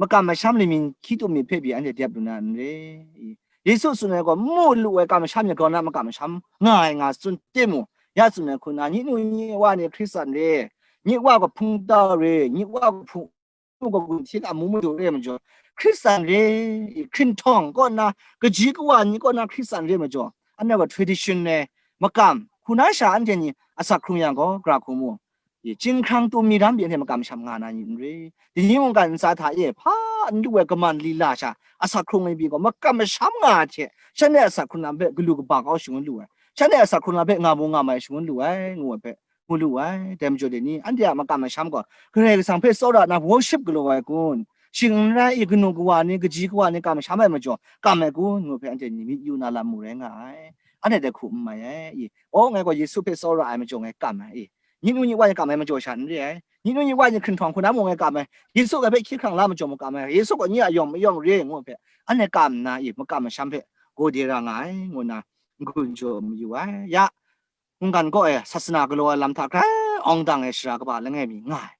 makam masham lamying hkyi tum myit hpe pyi anhte dep lu na n re. I, Yesu tsun ai gaw, n mu lu ai kam masham ni grau na makam masham nga ai nga tsun timung, ya tsun ai hku nna, nyi nu nyi wa ni Hkristan re, nyi wa gaw hpung tau re, nyi wa gaw hpung gaw gun htin a mu madu re majaw, Hkristan re, i, hkrinhtawng kaw nna, kaji kawa ni kaw na Hkristan re majaw, anhte gaw tradition ai makam hku na sha anhte ni asak hkrung yang gaw, gra hku mu. I, chyinghkrang tum mi ram pyi anhte makam masham nga na ni n re. Dai ni mungkan ntsa hta e hpa n lu ai kaman lila sha asak hkrung ai pyi gaw, makam masham nga ai hte, shanhte asak hkrung lam hpe galu kaba kau shangun lu ai, shanhte asak hkrung lam hpe nga mu nga mai shangun lu ai, ngu ai hpe mu lu ai. Dai majaw dai ni, anhte a makam masham gaw Karai Kasang hpe tsawra nna worship galaw ai kun? Shing n rai, i, kanu kawa ni, kaji kawa ni kam masham ai majaw kam ai kun? Ngu hpe anhte ni myit yu na lam mu rai nga ai. Anhte dai hku n mai ai. I, aw, ngai gaw Yesu hpe tsawra ai majaw ngai kam ai. I, nyi nu nyi wa ni kam ai majaw sha n re ai. Nyi nu nyi wa ni hkrinhtawng hku na mung ngai kam ai. Yesu ngai hpe hkye hkrang la majaw mung kam ai. Yesu gaw nye a yawng mayawng re ngu hpe, anhte kam nna, i, makam masham hpe gawde ra nga ai, ngu nna n-gun jaw mayu ai. Ya, mungkan kaw e sasana galaw ai lam hta grai awng dang ai sara kaba langai mi nga ai.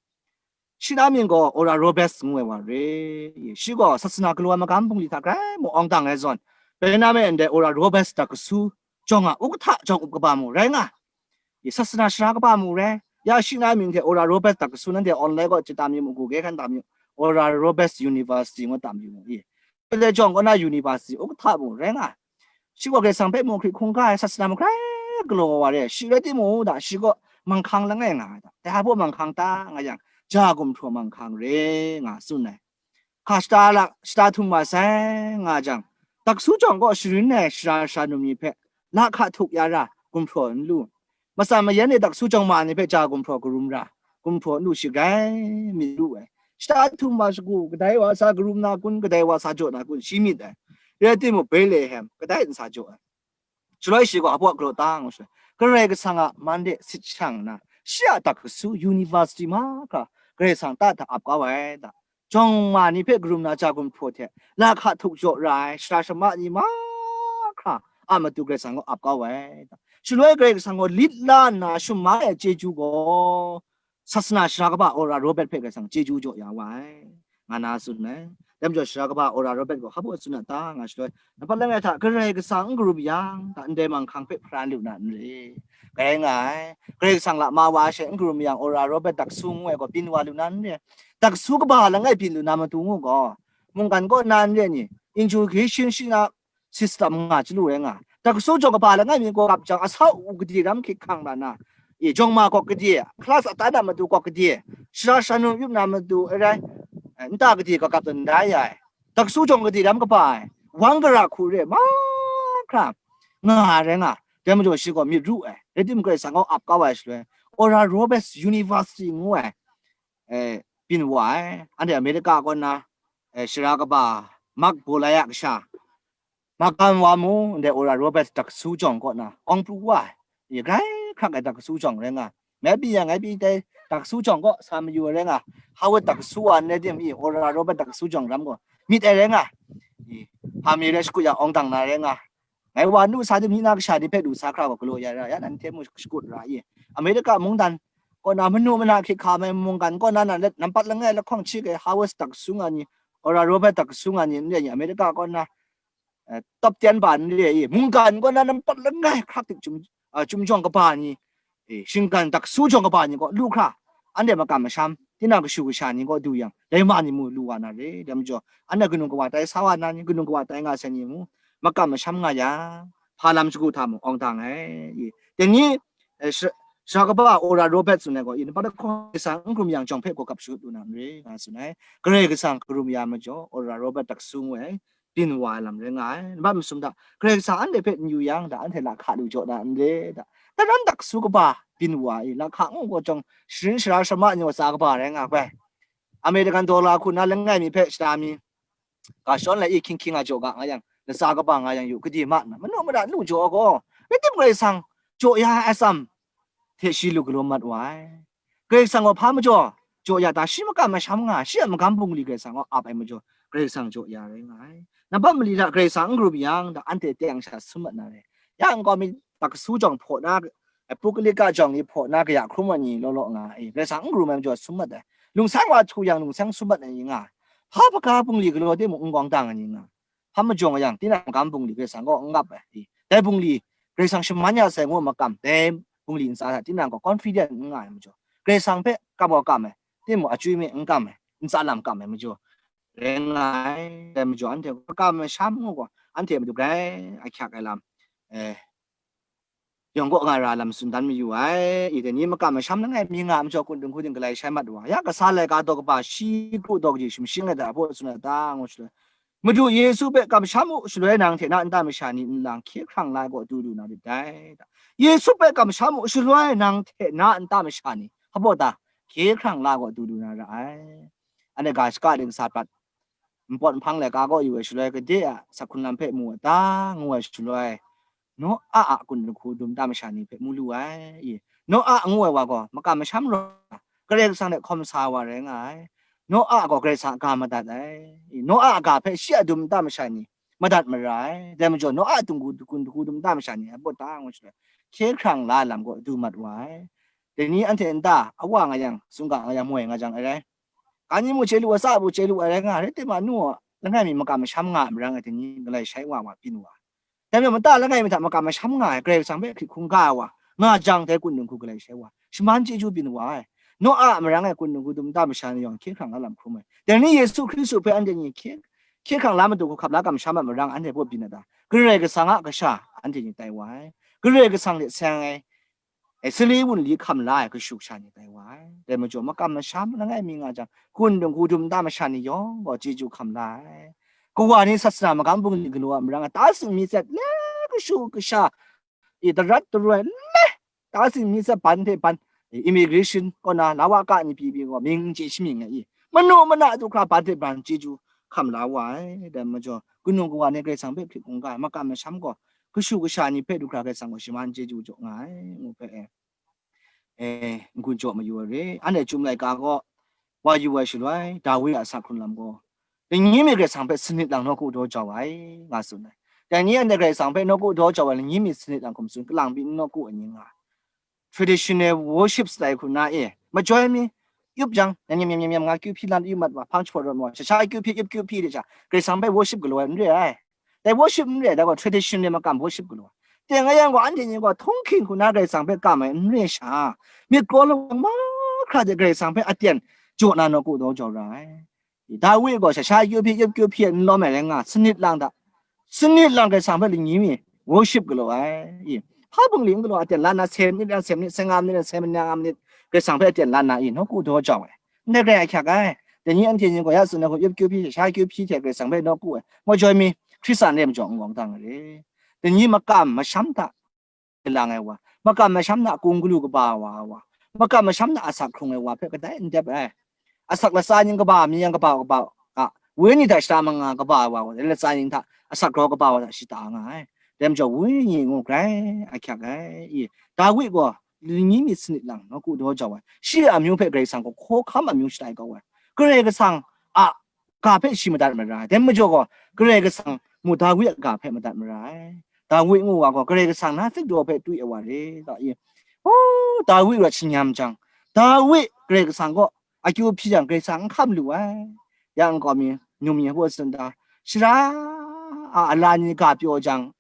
Shi na mying gaw Oral Roberts ngu ai wa re. Shi gaw sasana galaw ai magam bungli hta grai mung awng dang ai zawn, bai na me ndai Oral Roberts daikasu jawng a ukahta jawng up kaba mung rai nga. I, sasana sara kaba mung rai. Ya shi na mying hte Oral Roberts daikasu nanhte online kaw chye tam yu mu, Google hkan tam yu, Oral Roberts University ngu tam yu mu. I, College jawng kaw na university ukahta mung rai nga ai. Shi gaw Karai Kasang hpe mung hkrit hkungga ai, sasana mung hkrai galaw wa re ai. Shi rai timung, da, shi gaw manghkang langai nga ai da. Dai hpa baw manghkang ta nga yang, ja gumhpraw manghkang re nga tsun ai. Hka shata la, shata htum wa sai nga jang, daikasu jawng kaw sharin ai sara sara num ni hpe lahka htuk ya ra, gumhpraw n lu. Matsan mayan e daikasu jawng ma ni hpe ja gumhpraw karum ra, gumhpraw n lu shi grai myit lu ai. Shata htum wa shagu, kadai wa sa karum na kun, kadai wa sa jaw na kun, shi myit ai. Rai timung, Betlehem, kadai n sa jaw ai. Shaloi shi gaw hpa galaw ta ngu shaloi, Karai Kasang a man de sit shang nna, shi a daikasu university mahkra Karai Kasang ta hta ap kau ai da. Jawng ma ni hpe karum na ja gumhpraw hte lahka htuk jaw ra ai sara shamai ni mahkra a matu Karai Kasang gaw ap kau ai. Shaloi Karai Kasang gaw lit la nna shum mai ai chyeju gaw, sasana sara kaba Oral Roberts hpe Karai Kasang chyeju jaw ya wa ai, nga na tsun ai. Dai majaw sara kaba Oral Roberts gaw hpa baw tsun a ta nga shaloi, nampat langai hta Karai Kasang n karum yang, da, ndai manghkang hpe hparan lu na n re. Rai nga ai. Karai Kasang la ma wa she n karum yang, Oral Roberts daikasu ngu ai gaw byin wa lu na n re. Daikasu kaba langai byin lu na matu ngu gaw, mungkan kaw na n re ni, education shi na system nga chyalu rai nga. Daikasu jawng kaba langai mi gaw kap jang, asau u gade ram hkit hkang ra na, e, jawng ma gaw gade, class atan a matu gaw gade, sara sara num yup na matu, e rai, e, nta gade ga kap dan da ya ai. Daikasu jawng gade ram kaba ai, wang gara hku re, mahkra nga ai rai nga. Dai majaw shi gaw myit ru ai, rai timung Karai Kasang gaw ap kau ai shaloi, Oral Roberts University ngu ai, e, byin wa ai. Anhte Amerika kaw na, eh, shara kaba Mark Bolai a kasha, Makan wa mu, ndai Ora Robert Taksu jawng kaw na, kawng pru wa ai. I grai hkrak ai Taksu jawng rai nga. Ngai pyi yang, ngai pyi dai Taksu jawng kaw sa mayu ai rai nga. Howard Taksu wa ndai tim i, Ora Robert Taksu jawng ram gaw, myit ai rai nga. I, hpa mi rai shakut ya awng dang na rai nga. Ngai wa nu sa tim ni na kasha ni hpe lu sa hkra gaw galaw ya ra, ya nan hte mu shakut ra i. Amerika mungdan kaw na manu mana hkrit hka mai mungkan kaw na na let nampat langai lahkawng chik ai Howard Taksu nga ni, Ora Robert Taksu nga ni, ndai ni Amerika kaw na eh, top ten ba n re i, mungkan kaw na nampat langai hkrak tik chyum, ah, chyum jawng kaba ni, eh, shinggan Taksu jawng kaba ni kaw lu hkra, anhte makam masham, tinang kashu kasha ni kaw du yang, dai ma ni mu lu wa na re, dai majaw, anhte kanu kawa tai sa wa na ni, kanu kawa tai nga sai ni mu, makam masham nga yang, hpa lam shagu hta mung awng dang ai, i, dai ni, eh, sha-, sha kaba Ora Robert tsun ai gaw, i, nampat lahkawng Karai Kasang n hkrum yang jawng hpe gaw kap shut lu na n re, nga tsun ai. Karai Kasang hkrum ya majaw, Ora Robert Taksu ngu ai, byin wa ai lam rai nga ai. Nambat masum hta, Karai Kasang anhte hpe n yu yang, da anhte lahka lu jaw na n re, da. Daram Taksu kaba byin wa ai, lahka ngu gaw jawng, sharin shara sharama ni wa tsa kaba rai nga ai. American dollar hku na langai mi hpe shada mi, ga shawn lai i hkying hkying a jaw ga nga yang, latsa kaba nga yang yu, gade ma nna, manu mara nu jaw gaw, rai tim Karai Kasang jaw ya ai atsam hte shi lu galaw mat wa ai. Karai Kasang gaw hpa majaw jaw ya ta, shi makam masham nga, shi a magam bungli Karai Kasang gaw ap ai majaw, Karai Kasang jaw ya rai nga ai. Nambat mali hta Karai Kasang n hkrum yang, da anhte teng sha sum mat na re. Ya nkau mi Taksu jawng hpaw na, Pukalika jawng ni hpaw na kaya hkrum ai ni law law nga ai. Karai Kasang n hkrum ai majaw sum mat ai. Lungsang wa htu yang lungsang sum mat ai ni nga ai. Hpa hpaga bungli galaw timung n kawng dang ai ni nga ai. Hpa majaw nga yang, tinang magam bungli Karai Kasang gaw n ngap ai. I, dai bungli Karai Kasang shaman ya sai ngu makam, dai bungli ntsa hta tinang gaw confident n nga ai majaw, Karai Kasang hpe kam gaw kam ai, timung achyoi mi n kam ai, ntsa lam kam ai majaw, rai nga ai. Dai majaw, anhte makam masham ngu gaw, anhte madu grai ahkyak ai lam, eh, yawng kaw nga ra lam tsun dan mayu ai. I dai ni makam masham langai mi nga ai majaw, kun dinghku ting galai shai mat wa, ya kasa laika daw kaba shi kru daw kaji shim shing ai hta, hpaw tsun ai ta, ngu shaloi, Madu Yesu hpe kamsham u, shaloi nang hte na nta masha ni nlang hkye hkrang la ai kaw du lu na rit dai. Yesu hpe kamsham u, shaloi nang hte na nta masha ni, hpa ta, hkye hkrang la ai kaw du lu na ra ai. Anhte ga shaka ding sa prat, npawt nhpang laika kaw yu ai shaloi, gade a sak hkrun lam hpe mu ai ta, ngu ai shaloi, Noa a kun lahku dum nta masha ni hpe mu lu ai. I, Noa ngu ai wa gaw makam masham rawt, Karai Kasang hte hkawm sa wa rai nga ai. Noa gaw Karai Kasang a ga madat ai. I, Noa a ga hpe shi a dum nta masha ni madat mara ai. Dai majaw, Noa a dunggu kun lahku dum nta masha ni a baw ta ngu shaloi, hkye hkrang la ai lam gaw du mat wa ai. Dai ni anhte nta awa nga yang, sungga nga yang, moi nga jang ai rai. Ga ni mu chye lu ai, tsa bu chye lu ai rai nga, rai timung, nu langai mi makam masham nga ai marang e, dai ni galai shai wa wa byin wa. Dai majaw, mata langai mi hta makam masham nga ai, Karai Kasang hpe hkrit hkungga ai wa, nga jang dai kun dinghku galai shai wa, shaman chyeju byin wa ai. Noa a marang e kun dinghku dum nta masha ni yawng hkye hkrang la lam hkrum ai. Dai ni Yesu Hkristu hpe anhte ni hkye, hkye hkrang la matu hku hkap la kamsham ai marang anhte baw byin ai ta? Karai Kasang a kasha anhte ni tai wa ai. Karai Kasang hte seng ai, e, sali wunli hkam la ai kashu kasha ni tai wa ai. Dai majaw, makam masham langai mi nga jang, kun dinghku dum nta masha ni yawng gaw chyeju hkam la ai. Kawa ni sasana magam bungli galaw ai marang e, ta tsin mi tsat le, kashu kasha, i, darat daroi le, ta tsin mi tsat ban hte ban, i, immigration kaw na, lawa ka ni pyi pyi gaw, mying n chye shamying ai i, manu mana du hkra ban hte ban chyeju hkam la wa ai. Dai majaw, kanu kawa ni Karai Kasang hpe hkrit hkungga ai, makam masham gaw, kashu kasha ni hpe du hkra Karai Kasang gaw shaman chyeju jaw nga ai, ngu hpe, e, e, n-gun jaw mayu ai re. Anhte Chyum laika gaw wa yu ai shaloi, Dawi a asak hkrun lam gaw, lani mi Karai Kasang hpe sanit lang nawku daw jau ai, nga tsun ai. Dai ni anhte Karai Kasang hpe nawku daw jau ai lani mi sanit lang hkum tsun, kalang pyi n nawku ai ni nga ai. Traditional worship style hku na e, majoi mi, yup jang, nyam nyam nyam nyam nyam nga kyu hpyi lam yu mat wa, hpang jahpawt rawt wa, sha sha kyu hpyi, yup kyu hpyi de sha, Karai Kasang hpe worship galaw ai n re ai. Dai worship n re ai, dai gaw traditional makam worship galaw ai. Teng a yang gaw, anhte ni gaw htunghking hku na Karai Kasang hpe kam ai n re sha, myit kraw lawang mahkra de Karai Kasang hpe aten jaw na nawku daw jau ra ai. Dawi gaw sha sha kyu hpyi, yup kyu hpyi n lawm ai rai nga, sanit lang hta, sanit lang Karai Kasang hpe lani mi worship galaw ai. I, hpa bungli n galaw, aten la nna, se minit ran se minit, se nga minit ran se minit, nga minit, Karai Kasang hpe aten la nna, i, nawku daw jau ai. Ndai grai ahkyak ai. Dai ni anhte ni gaw ya tsun ai hku, yup kyu hpyi, sha sha kyu hpyi hte Karai Kasang hpe nawku ai. Majoi mi, Hkristan re majaw n-gawng dang ai re. Dai ni makam masham hta lang ai wa, makam masham hta kung galu kaba wa ai wa, makam masham hta asak hkrung ai wa hpe kadai n dep ai. asak latsa ning kaba mi yang kaba kaba a, wenyi hta shada manga kaba ai wa gaw, dai latsa ning hta asak grau kaba wa hta shada nga ai. Dai majaw wenyi ngu grai ahkyak ai. I, Dawi gaw lingyi myit sanit lang nawku daw jau ai. Shi a amyu hpe Karai Kasang gaw hkawhkam amyu shada ai kau ai. Karai Kasang a ga hpe shi madat mara ai. Dai majaw gaw, Karai Kasang mu Dawi a ga hpe madat mara ai. Dawi ngu wa gaw, Karai Kasang na hpik daw hpe twi ai wa re, ta i. O, Dawi rawt shingnyam jang, Dawi Karai Kasang kaw akyu hpyi jang, Karai Kasang n hkam lu ai. Ya nkau mi, num mi hpaw tsun da, shara a ala ni ga pyaw jang,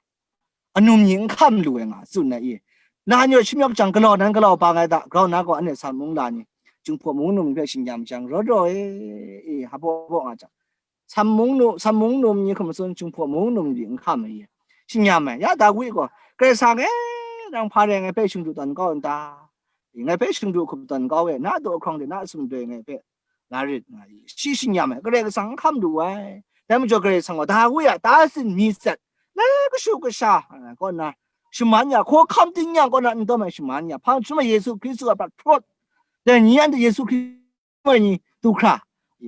anum ni n hkam lu ai nga, tsun ai i. Nang anhte shimyawk jang, galaw nan galaw bang ai da, grau na gaw, anhte Sam mung la ni, Jinghpaw mung num ni hpe shingnyam jang, rawt raw e, e, hpaw hpaw nga jang, Sam mung nu, Sam mung num ni hkum tsun, Jinghpaw mung num ni n hkam ai i. Shingnyam ai, ya Dawi gaw, Karai Kasang e, nang hpa rai ngai hpe shingdu tawn kau n ta? Ngai hpe shingdu hkup tawn kau e, na daw hkrawng de na sumdoi ngai hpe la rit nga i. Shi shingnyam ai, Karai Kasang n hkam lu ai. Dai majaw Karai Kasang gaw Dawi a ta sin mi tsat, lai kashu kasha, a, kaw na, shaman ya, hkawhkam tingnyang kaw na n dawm ai shaman ya, hpang jahtum ai Yesu Hkristu a prat hprawt, dai ni anhte Yesu Hkristu ai ni du hkra,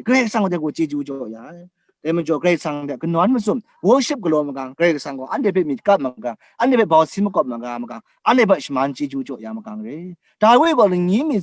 Karai Kasang de gaw chyeju jaw ya ai. Dai majaw Karai Kasang de kanawn mazum, worship galaw magang, Karai Kasang gaw anhte hpe myit kap magang, anhte hpe bau si makawp magang, magang, anhte hpe shaman chyeju jaw ya magang re. Dawi gaw lingyi mi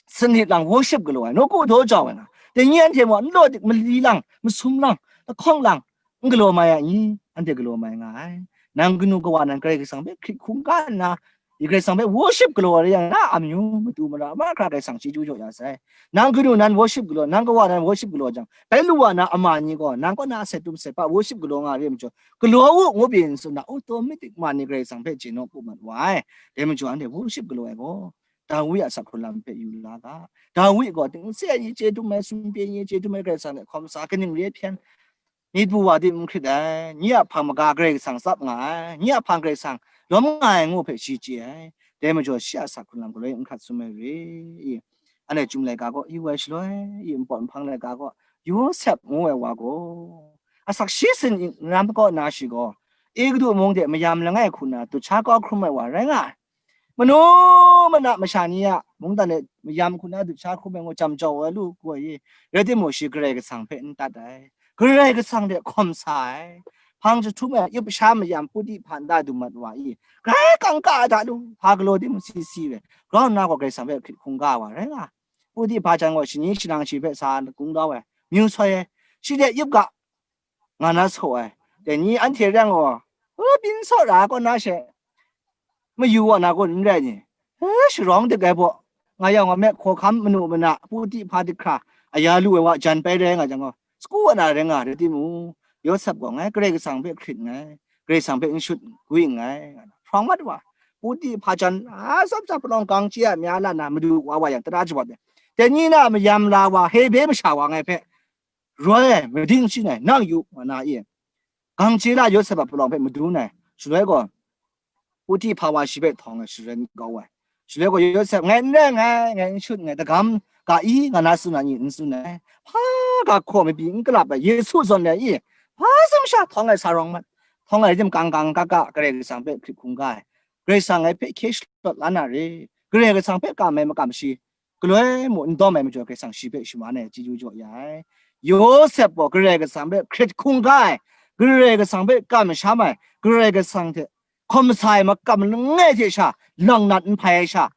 sanit lang worship galaw ai, nawku daw jau ai nga. Dai ni anhte mung n law dik, mali lang, masum lang, lahkawng lang, n galaw mai ai ni, anhte galaw mai nga ai. Nang kanu kawa nan Karai Kasang hpe hkrit hkungga nna, i Karai Kasang hpe worship galaw ai rai yang, na amyu matu mara mahkra Karai Kasang chyeju jaw ya sai. Nang kanu nan worship galaw, nang kawa nan worship galaw jang, bai lu wa na ama ni gaw, nang kaw na a set tum set pa worship galaw nga re majaw, galaw u, ngu byin tsun na, automatic ma ni Karai Kasang hpe chye nawku mat wa ai. Dai majaw anhte worship galaw ai gaw, Dawi a asak hkrun lam hpe yu la ga. Dawi gaw, dingse ai ni chye dum ai, sumpe ni chye dum ai, Karai Kasang hte hkawm sa, kaning re ai hpyen, myit bu wa di n hkrit ai, nye a hpang maga Karai Kasang tsap nga ai, nye a hpang Karai Kasang lawm nga ai ngu hpe shi chye ai. Dai majaw shi a asak hkrun lam galoi n hkrat sum ai re i. Anhte Chyum laika gaw yu ai shaloi, i npawt nhpang laika gaw Yawsep ngu ai wa gaw, asak shi sin n ram kaw na shi gaw, Egutu mung de mayam langai hku na dut sha kau hkrum ai wa rai nga ai. Manu mana masha ni a mungdan e mayam hku na dut sha hkrum ai ngu jam jau ai lu, ku ai i, rai timung, shi Karai Kasang hpe n tat ai, Karai Kasang de hkawm sa ai, hpang jahtum ai yup sha mayam Puti hpa nta du mat wa i, grai kangka ai da lu, hpa galaw timung si si ai, grau nna gaw Karai Kasang hpe hkrit hkungga ai wa rai nga ai. Puti hpa jan gaw shani shanang shi hpe sa kungdaw ai, myu soi ai, shi de yup ga nga na saw ai. Dai ni anhte reng gaw, u, byin saw ra kaw na she, mayu wa na kun n rai ni? E, sharawng dik ai baw, nga yang wa me, hkawhkam manu mana, Puti hpa dik hkra, aya lu ai wa jan pai rai nga jang gaw, sagu wa na rai nga, rai timung, Yawsep gaw ngai Karai Kasang hpe hkrit nngai, Karai Kasang hpe n shut gwi nngai, hprawng mat wa, Puti hpa jan, a, tsawp tsap palawng gang chye a mya la na, madu wa wa yang, tara jawat ai. Dai ni na mayam la wa, Hebre masha wa ngai hpe, roi ai, mading shin ai, nang yu, nga na e. Gang chye la Yawsep a palawng hpe madun ai, shaloi gaw, Puti hpa wa shi hpe htawng ai, sharen kau ai. Shaloi gaw Yawsep, ngai n rai nngai, ngai n shut nngai, dagam ga i, nga na tsun ai ni n tsun ai. Hpa ga hkaw mabyi n kalap ai, Yesu zawn ai i, hpa sumsha htawng ai sa rawng mat, htawng ai rim kang kang ga ga, Karai Kasang hpe hkrit hkungga ai. Karai Kasang ngai hpe hkye shalawt la na re, Karai Kasang hpe kam ai makam shi, galoi mung n dawm ai majaw, Karai Kasang shi hpe shaman ai, chyeju jaw ya ai. Yawsep gaw Karai Kasang hpe hkrit hkungga ai, Karai Kasang hpe kam masham ai, Karai Kasang hte hkawm sa ai makam langai hte sha, langnat n hpai ai sha,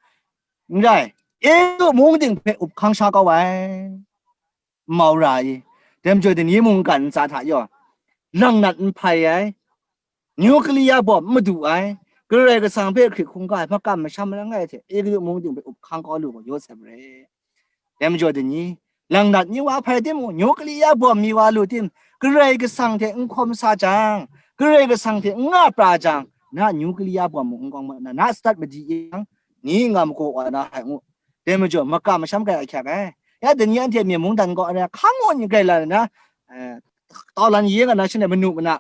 n rai, Egutu mung ting hpe up hkang sha kau ai. Mau ra i, dai majaw dai ni mungkan ntsa hta yaw, langnat n hpai ai, nuclear bomb n madu ai, Karai Kasang hpe hkrit hkungga ai, makam masham langai hte Egutu mung ting hpe up hkang kau lu gaw Yawsep re. Dai majaw dai ni, langnat mi wa hpai timung, nuclear bomb mi wa lu tim, Karai Kasang hte n hkawm sa jang, Karai Kasang hte n nga pra jang, na nuclear bomb mung n kawng ma na, na stat madi yang, ni nga magaw wa na hai ngu. Dai majaw makam masham grai ahkyak ai. Ya, dai ni anhte myen mungdan kaw ai hkang gaw n grai la na, eh, tau lan ye nga na, shanhte manu mana,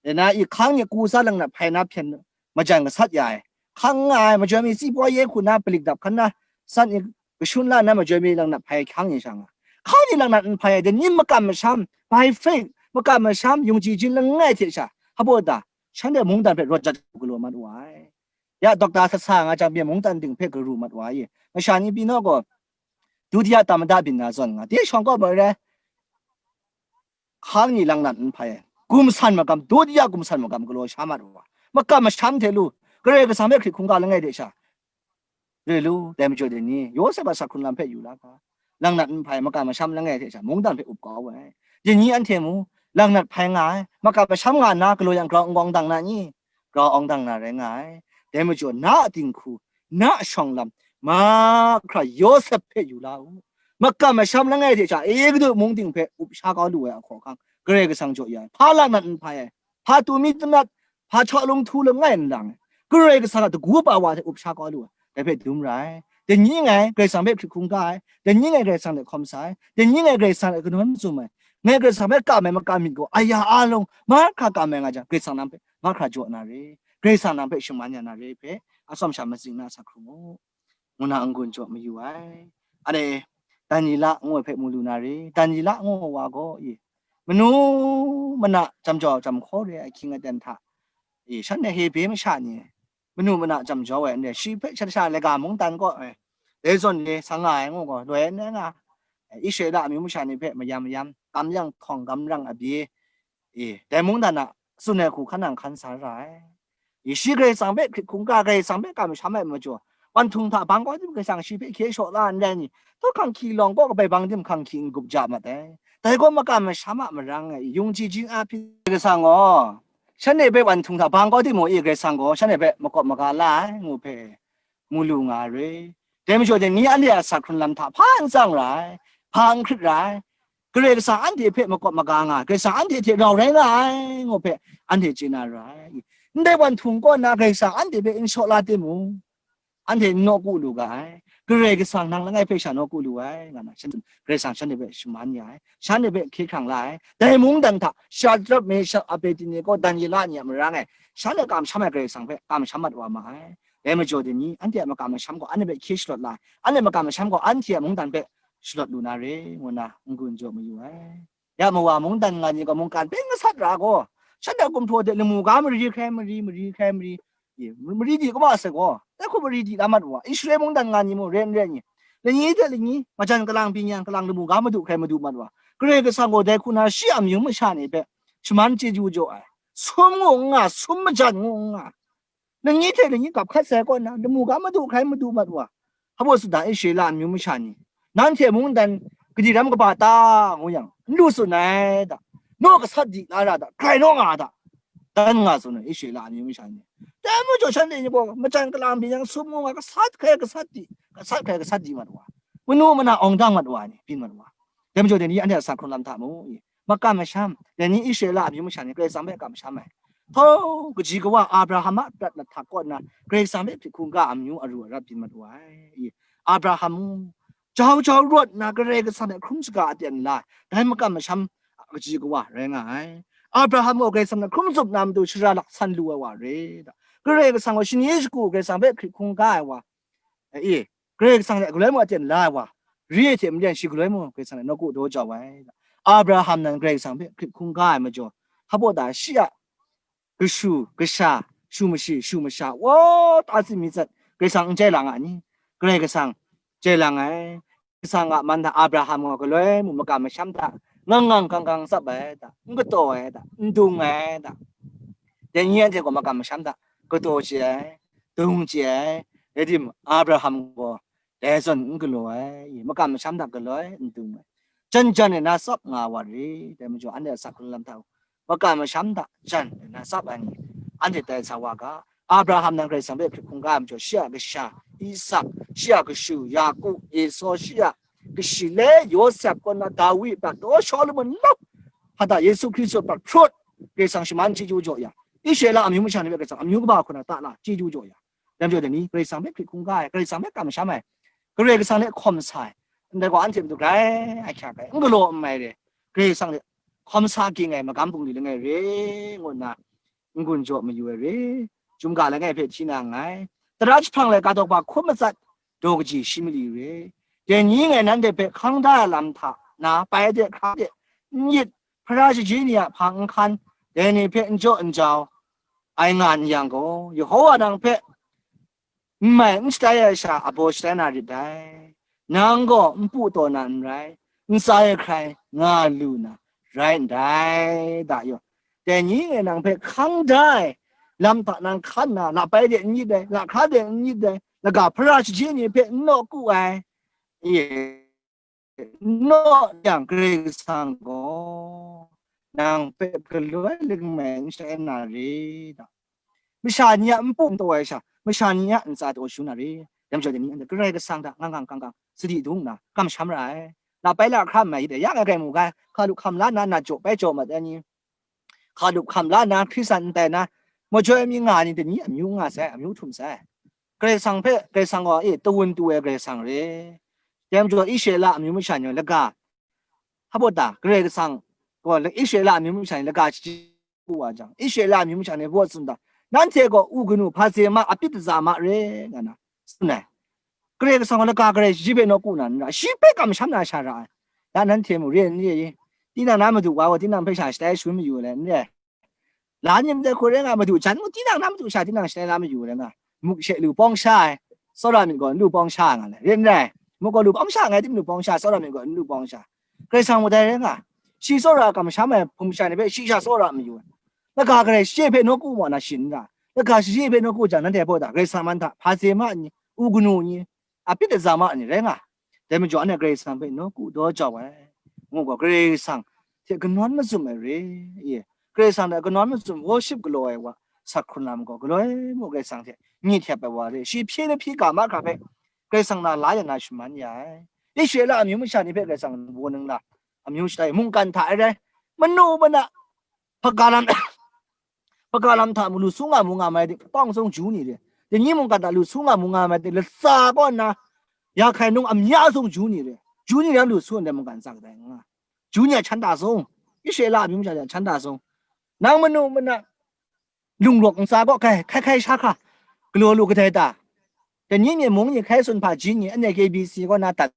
dai na i hkang ni ku sa lang na hpai na hpyen majan gasat ya ai. Hkang nga ai, majoi mi tsipoi ye hku na palik dap hkan na, san i kashun la na majoi mi langnat hpai hkang ni sha nga. Hkang ni langnat n hpai ai, dai ni makam masham, by faith, makam masham, yungji jin langai hte sha, hpa da, shanhte mungdan hpe rawt jat galaw mat wa ai. Ya, dokta sat sa nga jang, byin mungdan ting hpe garu mat wa i, masha ni pyi naw gaw, Dutiya Tamada byin na zawn nga, dai shawng kaw marai, hkang ni lang nat n hpai ai, gumsan magam, dutiya gumsan magam galaw sha mat wa, makam masham hte lu, Karai Kasang hpe hkrit hkungga langai de sha, re lu, dai majaw dai ni, Yawsep a sak hkrun lam hpe yu la ga, lang nat n hpai, makam masham langai hte sha, mungdan hpe up kau ai. Dai ni anhte mu, lang nat hpai nga ai, makam masham nga nna, galaw yang grau n gawng dang na ni? Grau awng dang na rai nga ai. Dai majaw, na a dinghku, na a shawng lam, mahkra Yawsep hpe yu la u. Makam masham langai hte sha, Egutu mung ting hpe up sha kau lu ai a hkawhkang, Karai Kasang jaw ya ai. Hpa lang nat n hpai ai, hpa tu mi tum nat, hpa htaw lung htu langai n lang ai, Karai Kasang a dagu pa wa hte up sha kau lu ai, dai hpe dum ra ai. Dai ni ngai Karai Kasang hpe hkrit hkungga ai, dai ni ngai Karai Kasang hte hkawm sa ai, dai ni ngai Karai Kasang hte kanawn mazum ai, ngai Karai Kasang hpe kam ai makam myit gaw, aya a lung mahkra kam ai nga jang, Karai Kasang nang hpe mahkra jaw na re, Karai Kasang nang hpe shaman ya na re hpe, atsawm sha matsing na sa hkrum u, ngu na n-gun jaw mayu ai. Anhte Daniela ngu ai hpe mu lu na re, Daniela ngu ai wa gaw, e, manu mana jam jau jam hkaw re ai ahkying aten hta, e, shanhte Hebre masha ni, manu mana jam jau ai n rai, shi hpe shat sha laika mungdan kaw, e, dai zawn le sa nga ai ngu gaw, loi n rai nga, e, Israela amyu masha ni hpe mayam mayam, kam yang htawng, kam rang abye, e, dai mungdan a tsun ai hku hkan nang hkan sa ra ai. E, shi Karai Kasang hpe hkrit hkungga, Karai Kasang hpe kamsham ai majaw, wan htung hta bang kau tim Karai Kasang shi hpe hkye shaw la n rai ni? Dawt hkang hki lawng kaw kabai bang tim hkang hki n-gup ja mat ai. Dai gaw makam masham a marang ai, yung ji jing a hpyi Karai Kasang gaw, shanhte hpe wan htung hta bang kau timung e, Karai Kasang gaw shanhte hpe makawp maga la ai, ngu hpe mu lu nga ai re. Dai majaw dai ni anhte a sak hkrun lam hta hpa n tsang ra ai, hpa n hkrit ra ai, Karai Kasang anhte hpe makawp maga nga ai, Karai Kasang anhte hte rau rai nga ai, ngu hpe anhte chye na ra ai. Ndai wan htung kaw nna Karai Kasang anhte hpe n shaw la timung, anhte n nawku lu ga ai. Karai Kasang nang langai hpe sha nawku lu ai, nga na, shan-, Karai Kasang shanhte hpe shaman ya ai, shanhte hpe hkye hkrang la ai. Dai mungdan hta Shadrak, Meshak, Abednego, Daniela ni a marang e, shanhte kamsham ai Karai Kasang hpe kamsham mat wa ma ai. Dai majaw dai ni, anhte a makam masham gaw anhte hpe hkye shalawt la ai, anhte a makam masham gaw anhte a mungdan hpe shalawt lu na re, ngu na n-gun jaw mayu ai. Ya mawa mungdan nga ni gaw mungkan hpe ngasat ra gaw, shanhte a gumhpraw de lamu ga mari hkrai mari, mari hkrai mari, e, mari di kaba sai gaw, dai hku mari di la mat wa, Israel mungdan nga ni mung ren ren ni, lani hte lani majan kalang byin yang kalang lamu ga madu hkrai madu mat wa, Karai Kasang gaw dai hku na shi a amyu masha ni hpe shaman chyeju jaw ai, sum ngu n nga, sum majan ngu n nga, lani hte lani gap hkat sai kaw nna, lamu ga madu hkrai madu mat wa, hpa baw tsun da, Israela amyu masha ni, nanhte mungdan kaji ram kaba ta, ngu yang, n lu tsun ai da, naw gasat di la ra da, grai naw nga da, dan nga tsun ai, Israela amyu masha ni. Dai majaw shanhte ni gaw majan kalang byin yang sum ngu nga, gasat hkrai gasat di, gasat hkrai gasat di mat wa, manu mana awng dang mat wa ni byin mat wa. Dai majaw dai ni anhte a sak hkrun lam hta mu, e, makam masham, dai ni Israela amyu masha ni Karai Kasang hpe kamsham ai. Hpaw, kaji kawa Abraham a prat lahtak kaw nna Karai Kasang hpe hkrit hkungga amyu aru arat byin mat wa ai. E, Abraham mung, jau jau rawt nna Karai Kasang hte hkrum shaga aten la ai, dai makam masham a kaji kawa rai nga ai. Abraham gaw Karai Kasang hte hkrum zup na matu shara laksan lu ai wa re da. Karai Kasang gaw shani shagu Karai Kasang hpe hkrit hkungga ai wa, e, Karai Kasang hte galoi mung aten la ai wa, re ai hte maren shi galoi mung Karai Kasang hte nawku daw jau ai. Abraham nan Karai Kasang hpe hkrit hkungga ai majaw, hpa baw da shi a kashu kasha, shu mashi, shu masha, wa, ta tsin mi tsat, Karai Kasang n jai lang a ni? Karai Kasang jai lang ai. Karai Kasang a man hta Abraham gaw galoi mung makam masham hta ngang ngang gang gang tsap ai da, n kataw ai da, n dung ai da. Dai ni anhte gaw makam masham hta kataw chye ai, dung chye ai, rai tim, Abraham gaw dai zawn n galaw ai, makam masham hta galoi n dung ai, jan jan ai na tsap nga wa re. Dai majaw, anhte a sak hkrun lam hta makam masham hta jan ai na tsap ai ni, anhte tai sa wa ga. Abraham nan Karai Kasang hpe hkrit hkungga ai majaw, shi a kasha Isak, shi a kashu Yaku, Esau, shi a kashi le Yawsep kaw nna Dawi prat, daw Shawlumon lau, hpa ta Yesu Hkristu prat hkrut, Karai Kasang shaman chyeju jaw ya, Israela amyu masha ni hpe Karai Kasang amyu kaba hku na ta na chyeju jaw ya, dai majaw dai ni, Karai Kasang hpe hkrit hkungga ai, Karai Kasang hpe kamsham ai, Karai Kasang hte hkawm sa ai, ndai gaw anhte matu grai ahkyak ai, n galaw n mai re, Karai Kasang hte hkawm sa ging ai magam bungli langai re, ngu nna n-gun jaw mayu ai re, chyum ga langai hpe hti na nngai. Tara jahprang laika daw hpa hkum matsat, daw kaji shi mali re, dai ni ngai nanhte hpe hkang da ai lam hta na pai de hkra de, n yit, hpara shaji ni a hpang n hkan, dai ni hpe n jaw n jau ai nga n yang gaw, Yehova nang hpe n mai n shatai ai sha abaw shatai na rit dai. nang gaw npu taw na n rai, ntsa e hkrai nga lu na rai ndai, da yaw. Dai ni e nang hpe hkang da ai lam hta nang hkan na, lapai de n myit dai, lahkra de n myit dai, laga hpara shaji ni hpe n nawku ai, e, n naw yang, Karai Kasang gaw nang hpe galoi lingmai n shai na re, da. Masha ni a npu n taw ai sha, masha ni a ntsa taw shu na re. Dai majaw, dai ni anhte Karai Kasang hta ngang ngang kang kang sadi dung nna, kamsham ra ai. Lapai lahkra n mai hte, ya ngai grai mu ga, hka lup hkam la nna, nat jaw bai jaw mat ai ni, hka lup hkam la nna, Hkristu ndai na, majoi mi nga ai ni, dai ni amyu nga sai, amyu htum sai. Karai Kasang hpe, Karai Kasang gaw, e, tawun tu ai Karai Kasang re. Dai majaw, Israela amyu masha ni laga, hpa baw ta, Karai Kasang gaw, Israela amyu masha ni laga shaji u wa jang, Israela amyu masha ni hpa baw tsun ta, nanhte gaw u kanu hpa se ma, apit aza ma re, nga na tsun ai. Karai Kasang gaw laga Karai shaji hpe nawku na n ra, shi hpe kamsham na sha ra ai. Ya nanhte mu re n re i? Tinang na madu wa gaw tinang hpe sha shatai shangun mayu ai n re? La ni ndai hku rai nga, madu jan mung tinang na madu sha tinang shatai la mayu rai nga. Muk she lu pawng sha ai, tsawra myit gaw n lu pawng sha nga le, rai n rai? Muk gaw lu pawng sha nga ai, tim lu pawng sha, tsawra myit gaw n lu pawng sha. Karai Kasang mung dai rai nga, shi tsawra kamsham ai hpung sha ni hpe shi sha tsawra mayu ai. Laga Karai shaji hpe nawku ma na shi n ra? Laga shaji hpe nawku jang, nanhte hpaw ta Karai Kasang man hta hpa se ma ni, u kanu ni, apit aza ma ni rai nga. Dai majaw, anhte Karai Kasang hpe nawku daw jau ai, ngu gaw, Karai Kasang hte kanawn mazum ai re, e, Karai Kasang hte kanawn mazum worship galaw ai wa, sak hkrung lam gaw galoi mu, Karai Kasang hte myit hkyep ai wa re, shi hpyi lahpyi ga mahkra hpe Karai Kasang na la ya na shaman ya ai. Israela amyu masha ni hpe Karai Kasang wunning la, amyu shatai mungkan hta ai rai, manu mana hpaga lam, hpaga lam hta mu lu su nga mu nga mai de, tawng sung Ju ni re, dai ni mungkan hta lu su nga mu nga mai de, latsa kaw nna, ya hkai nung amya sung Ju ni re, Ju ni rai lu su ndai mungkan tsa kadai nga, Ju ni a chan da sung, Israela amyu masha ni a chan da sung, nang manu mana lungrawk ntsa kaw hkai, hkai hkai sha hkra galaw lu kadai ta? Dai ni myen mung ni, hkai sun hpaji ni, anhte K B C kaw na dat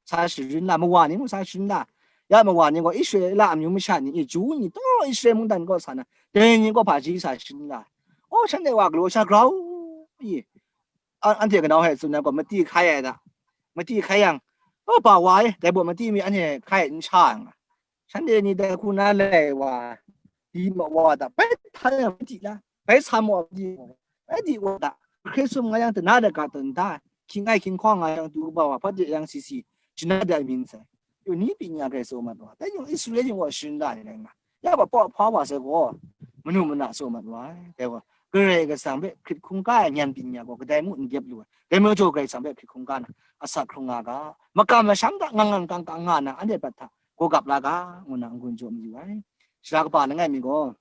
sa sharin la, mawa ni mung sa sharin la. Ya mawa ni gaw, Israela amyu masha ni, e, Ju ni taw Israel mungdan kaw sa na, dai ni gaw hpaji sa sharin la. O, shanhte wa galaw sha grau i? A-, anhte kanau hpe tsun ai gaw, mati hkai ai da. Mati hkai yang, o, ba wa e, dai baw mati mi anhte hkai n sha ai nga. Shanhte ni dai hku na lai wa, di ma wa da, bai htan yang mati la, bai sa ma wa di, bai di wa da, hkre sum nga yang, tana da ga tun da, hkying ai hkying hkawng nga yang, du kaba wa, hpa de yang si si, jana dai myit sai. Yu ni pyi nya grai tso mat wa, dai yawng Israel yawng wa sharin la ni rai nga. Ya ba pawt hpa wa sai gaw, manu mana tso mat wa ai. Dai gaw, Karai Kasang hpe hkrit hkungga ai nyan pyi nya gaw, kadai mung n dep lu ai. Dai majaw Karai Kasang hpe hkrit hkungga na, asak hkrung nga ga, makam masham hta ngang ngang kang kang nga na, anhte prat hta gawgap la ga, ngu na n-gun jaw mayu ai. Sara kaba langai mi gaw,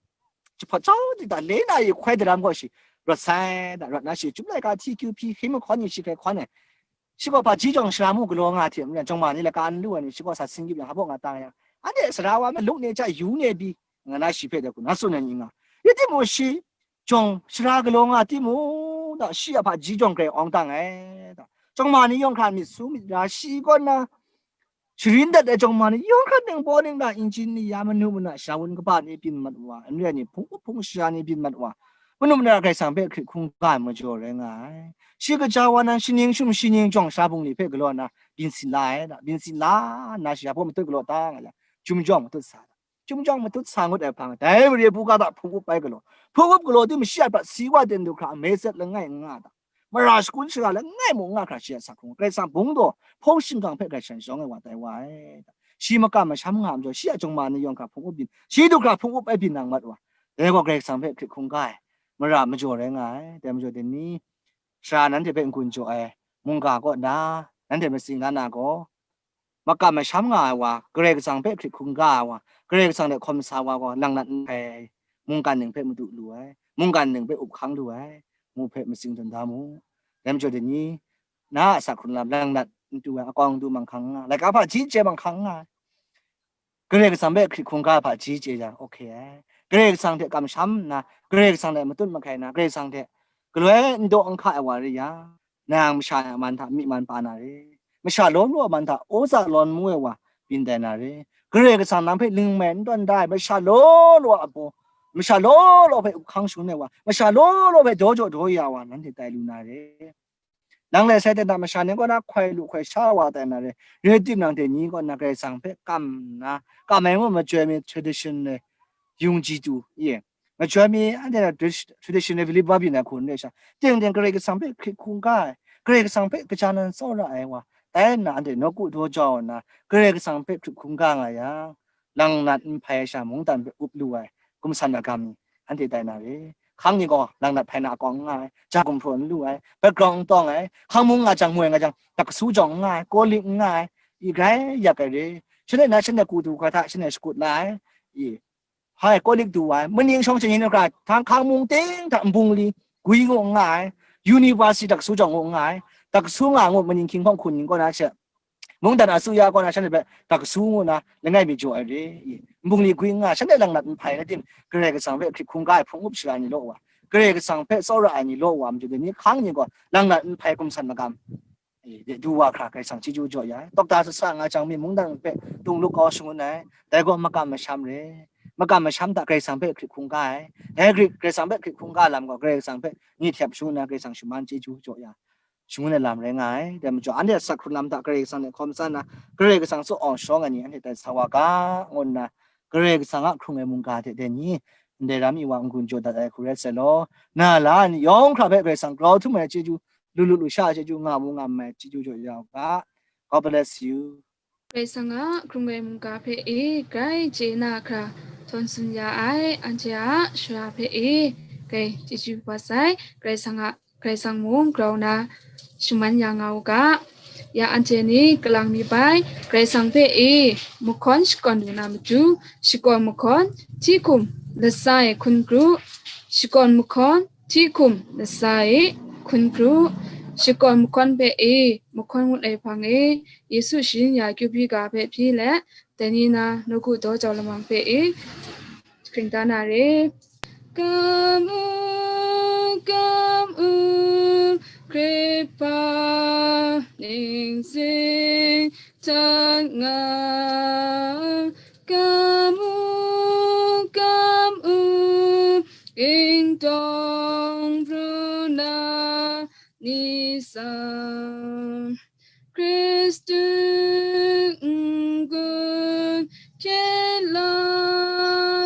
jahpawt jau di ta, le na yi hkoi daram gaw shi rawt sai da, rawt na shi, chyum laika T Q P hkring mahkawn ni shi hkrai hkawn ai. Shi gaw hpaji jawng sara mu galaw nga hte maren, jawng ma ni laka n lu ai ni, shi gaw sa sin kyip yang, hpa baw nga ta yang, anhte sara wa maluk ne ja yu ne pyi, nga na shi hpe dai hku na tsun ai ni nga. Ya timung, shi jawng sara galaw nga timung, da, shi a hpaji jawng grai awng dang ai, da. Jawng ma ni yawng hkra myit su myit ra, shi kaw na sharin dat ai jawng ma ni yawng hkra ning baw ning da, injin ni ya, manu mana sha wun kaba ni byin mat wa, n rai ni, hpung up hpung sha ni byin mat wa, manu mana Karai Kasang hpe hkrit hkungga ai majaw rai nga ai. Shi kaja wa nan, shi ning shum, shi ning jawng sha bungli hpe galaw na, byin sin la ai, da, byin sin la nna, shi a baw matut galaw ta nga yang, chyum jawng matut sa, da. Chyum jawng matut sa ngut ai hpang, dai mare buga hta hpung up bai galaw. Hpung up galaw tim, shi a prat si wa ten du hkra, ame tsat langai n nga da. Mara shakun shara langai mung n nga hkra, shi a sak hkrung, Karai Kasang bungdaw hpawng shingkang hpe grai shan shawng ai wa tai wa ai. Shi makam masham nga ai majaw, shi a jawng ma ni yawng hkra hpung up byin, shi du hkra hpung up ai byin nang mat wa. Dai gaw Karai Kasang hpe hkrit hkungga ai mara majaw rai nga ai. Dai majaw, dai ni, sara nanhte hpe n-gun jaw ai mungga kaw na, nanhte matsing la na gaw, makam masham nga ai wa, Karai Kasang hpe hkrit hkungga ai wa, Karai Kasang hte hkawm sa wa gaw, langnat n hkai ai mungkan ning hpe madu lu ai, mungkan ning hpe up hkang lu ai, ngu hpe matsing tawn da mu. Dai majaw, dai ni, na a sak hkrung lam langnat n tu ai, akawng du manghkang n nga, laika hpaji chye manghkang n nga ai. Karai Kasang hpe hkrit hkungga ai hpaji chye yang, oke ai. Karai Kasang hte kamsham nna, Karai Kasang hte matut mahkai nna, Karai Kasang hte galoi n daw n hka ai wa re yang, nang masha a man hta myi man pa na re. Masha law law a man hta aw za lawn mu ai wa byin tai na re. Karai Kasang nang hpe lingmai n tawn da ai, masha law law a baw, masha law law hpe up hkang shangun ai wa, masha law law hpe daw jaw daw ya wa, nanhte tai lu na re. Nang le sai de na masha ni kaw na hkoi lu hkoi sha wa tai na re, rai tim nang dai ni kaw na Karai Kasang hpe kam nna, kam ai ngu majoi mi tradition le, yung ji tu, ye. Majoi mi anhte na tradi-, tradition le Philip wa byin ai hku n re sha, ting ting Karai Kasang hpe hkrit hkungga ai, Karai Kasang hpe kaja nan tsawra ai wa, tai nna anhte nawku daw jau nna, Karai Kasang hpe hkrit hkungga nga yang, langnat n hpai ai sha mungdan hpe up lu ai, gumsan agam ni, anhte tai na re. Hkang ni gaw langnat hpai na akawng n nga ai, ja gumhpraw n lu ai, background n tawng ai, hkang mung nga jang, moi nga jang, dak kasu jawng n nga ai, kawlik n nga ai, i grai yak ai re. Shanhte na shanhte ku du hkra hta shanhte shakut la ai, i, hai, kawlik du wa ai, maning shawng chyanin hkra, hkang mung ting hta nbungli, gwi ngu n nga ai, university dak kasu jawng ngu n nga ai, dak kasu nga ngu maning hkying hpawng hkun ning kaw na she, mungdan asuya kaw na shanhte hpe dak kasu ngu na langai mi jaw ai re i, nbungli gwi n nga, shanhte langnat n hpai na tim, Karai Kasang hpe hkrit hkungga ai hpung up shara ni law wa, Karai Kasang hpe tsawra ai ni law wa, matu dai ni hkang ni gaw langnat n hpai gumsan magam, e, de du wa hkra Karai Kasang chyeju jaw ya ai. Dokta sasa nga jang mi mungdan hpe tung lup kau shangun ai, dai gaw makam masham re. Makam masham hta Karai Kasang hpe hkrit hkungga ai. Dai hkrit, Karai Kasang hpe hkrit hkungga lam gaw Karai Kasang hpe ni htep shangun ai, Karai Kasang shaman chyeju jaw ya, shangun ai lam rai nga ai. Dai majaw, anhte asak hkrung lam hta Karai Kasang hte hkawm san na, Karai Kasang tsun awng shawng ai ni anhte tai sa wa ga, ngu nna, Karai Kasang a hkrung ai mungga hte dai ni, ndai ram i wa n-gun jaw dat ai hku rai sai law, na la ai ni yawng hkra hpe Karai Kasang grau htum ai chyeju, lu lu lu sha ai chyeju, nga mu nga mai chyeju jaw ya u ga. God bless you. Karai Kasang a hkrung ai mungga hpe e grai chye na hkra htawn tsun ya ai, anhte a shara hpe e grai chyeju wa sai. Karai Kasang a, Karai Kasang mung grau na shaman ya nga u ga. Ya anhte ni kalang mi bai, Karai Kasang hpe e mahkawn shakawn lu na matu, shakawn mahkawn, hti hkum latsa e hkun kru, shakawn mahkawn, hti hkum latsa e hkun kru, shakawn mahkawn hpe e mahkawn ngut ai hpang e, Yesu sharin ya kyu hpyi ga hpe hpyi let, dai ni na nawku daw jau lamang hpe e, hkring da na re. Kam u, kam u, Hkripa ningsing htat nga. Kam u, kam u, ging dawng pru na ni sa, Hkristu n-gun hkye la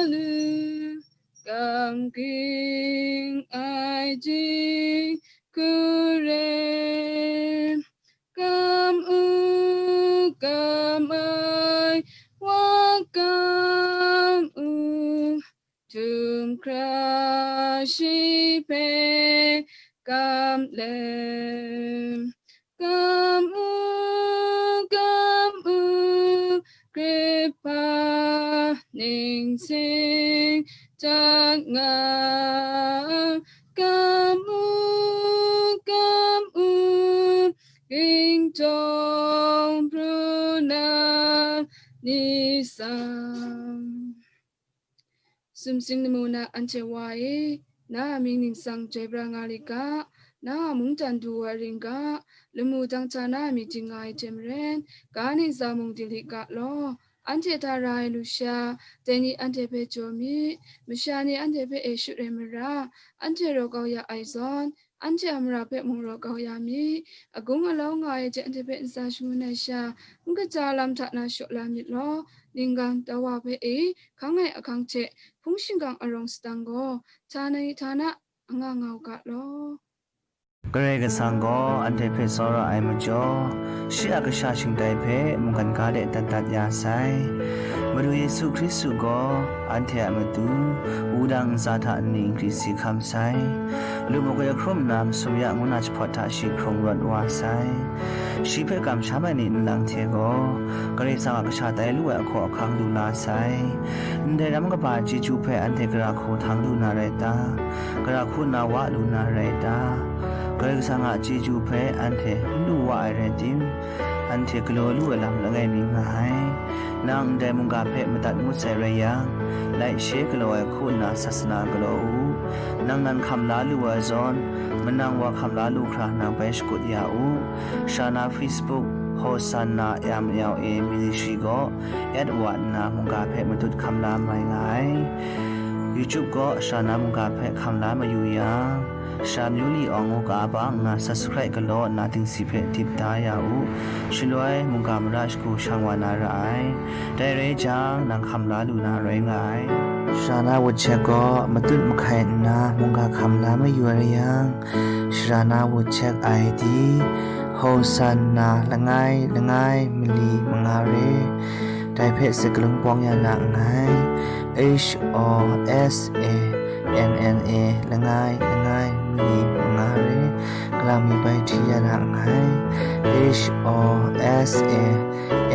lu, kam ging ai jing hku re. Kam u, kam ai, wa kam u, htum hkra shi hpe kam lem. Kam u, kam u, Hkripa ningsing htat nga. Kam u, kam u, ging dawng pru na ni sa. Sumsing lamu na anhte wa e, na a mying ningsang joi bra nga lit ga, na a mungdan du wa ring ga, lamu dang hta na a myit ding nga ai hte maren, ga ningsa mung di lit ga law. Anhte hta ra ai lusha, dai ni anhte hpe jaw mi, masha ni anhte hpe e shut ai mara, anhte raw kau ya ai zawn, anhte a mara hpe mung raw kau ya mi, agung alau nga ai hte anhte hpe ntsa shangun ai sha, n kaja lam hta na shaw la myit law, ninggang tawa hpe e hkang ai ahkang hte hpung shingkang arawng sadang gaw, htana htana anga nga u ga law. Karai Kasang gaw anhte hpe tsawra ai majaw, shi a kasha shingtai hpe mungkan ga de dat dat ya sai. Madu Yesu Hkristu gaw anhte a matu wudang ntsa hta nni nkri si hkam sai. Lubuk e hkrum nna masum ya ngu na jahpawt hta shi hkrung rawt wa sai. Shi hpe kamsham ai ni nlang hte gaw, Karai Kasang a kasha tai lu ai ahkaw ahkang lu la sai. Ndai ram kaba chyeju hpe anhte gara hku htang lu na rai ta? Gara hku na wa lu na rai ta? Karai Kasang a chyeju hpe anhte n lu wa ai rai tim, anhte galaw lu ai lam langai mi nga ai. Nang ndai mungga hpe madat ngut sai rai yang, laishe galaw ai hku nna sasana galaw u. Nang nan hkam la lu ai zawn, manang wa hkam la lu hkra nang bai shakut ya u. Shana Facebook, Hosanna M L A Ministry gaw at wa nna mungga hpe matut hkam la mai nga ai. YouTube gaw Shana mungga hpe hkam la mayu yang, Sara Myu Li Awng ngu ga ba nna subscribe galaw nna dingsi hpe dip da ya u. Shaloi mungga mara shagu shang wa na ra ai. Dai rai jang, nang hkam la lu na rai nga ai. Sara na WhatsApp gaw matut mahkai nna mungga hkam la mayu ai yang, sara na WhatsApp I D, Hosanna langai langai mali manga re. Dai hpe sakalun bawng ya na nngai. H O S A N N A langai langai mali manga re. Galang mi bai hti ya na nngai. H O S A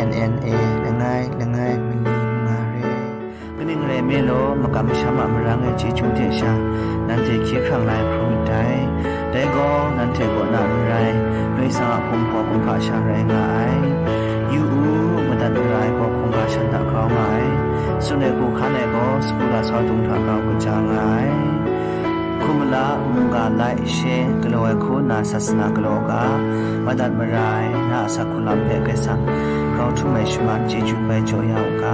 N N A langai langai mali manga re. Kaning rai me law, makam masham a marang e chyeju hte sha, nanhte hkye hkrang la ai hkrum myit dai. Dai gaw, nanhte kaw na n rai, Karai Kasang a kumhpaw kumhpa sha rai nga ai. Yu u, madat mara ai gaw hkungga shan hta grau nga ai. Tsun ai hku hkan ai gaw, sagu lasau dung hta grau kaja nga ai. Hkum mala, mungga, like, share, galaw ai hku nna sasana galaw u ga, madat mara ai, na a asak hku lam hpe Karai Kasang grau htum ai shaman chyeju bai jaw ya u ga.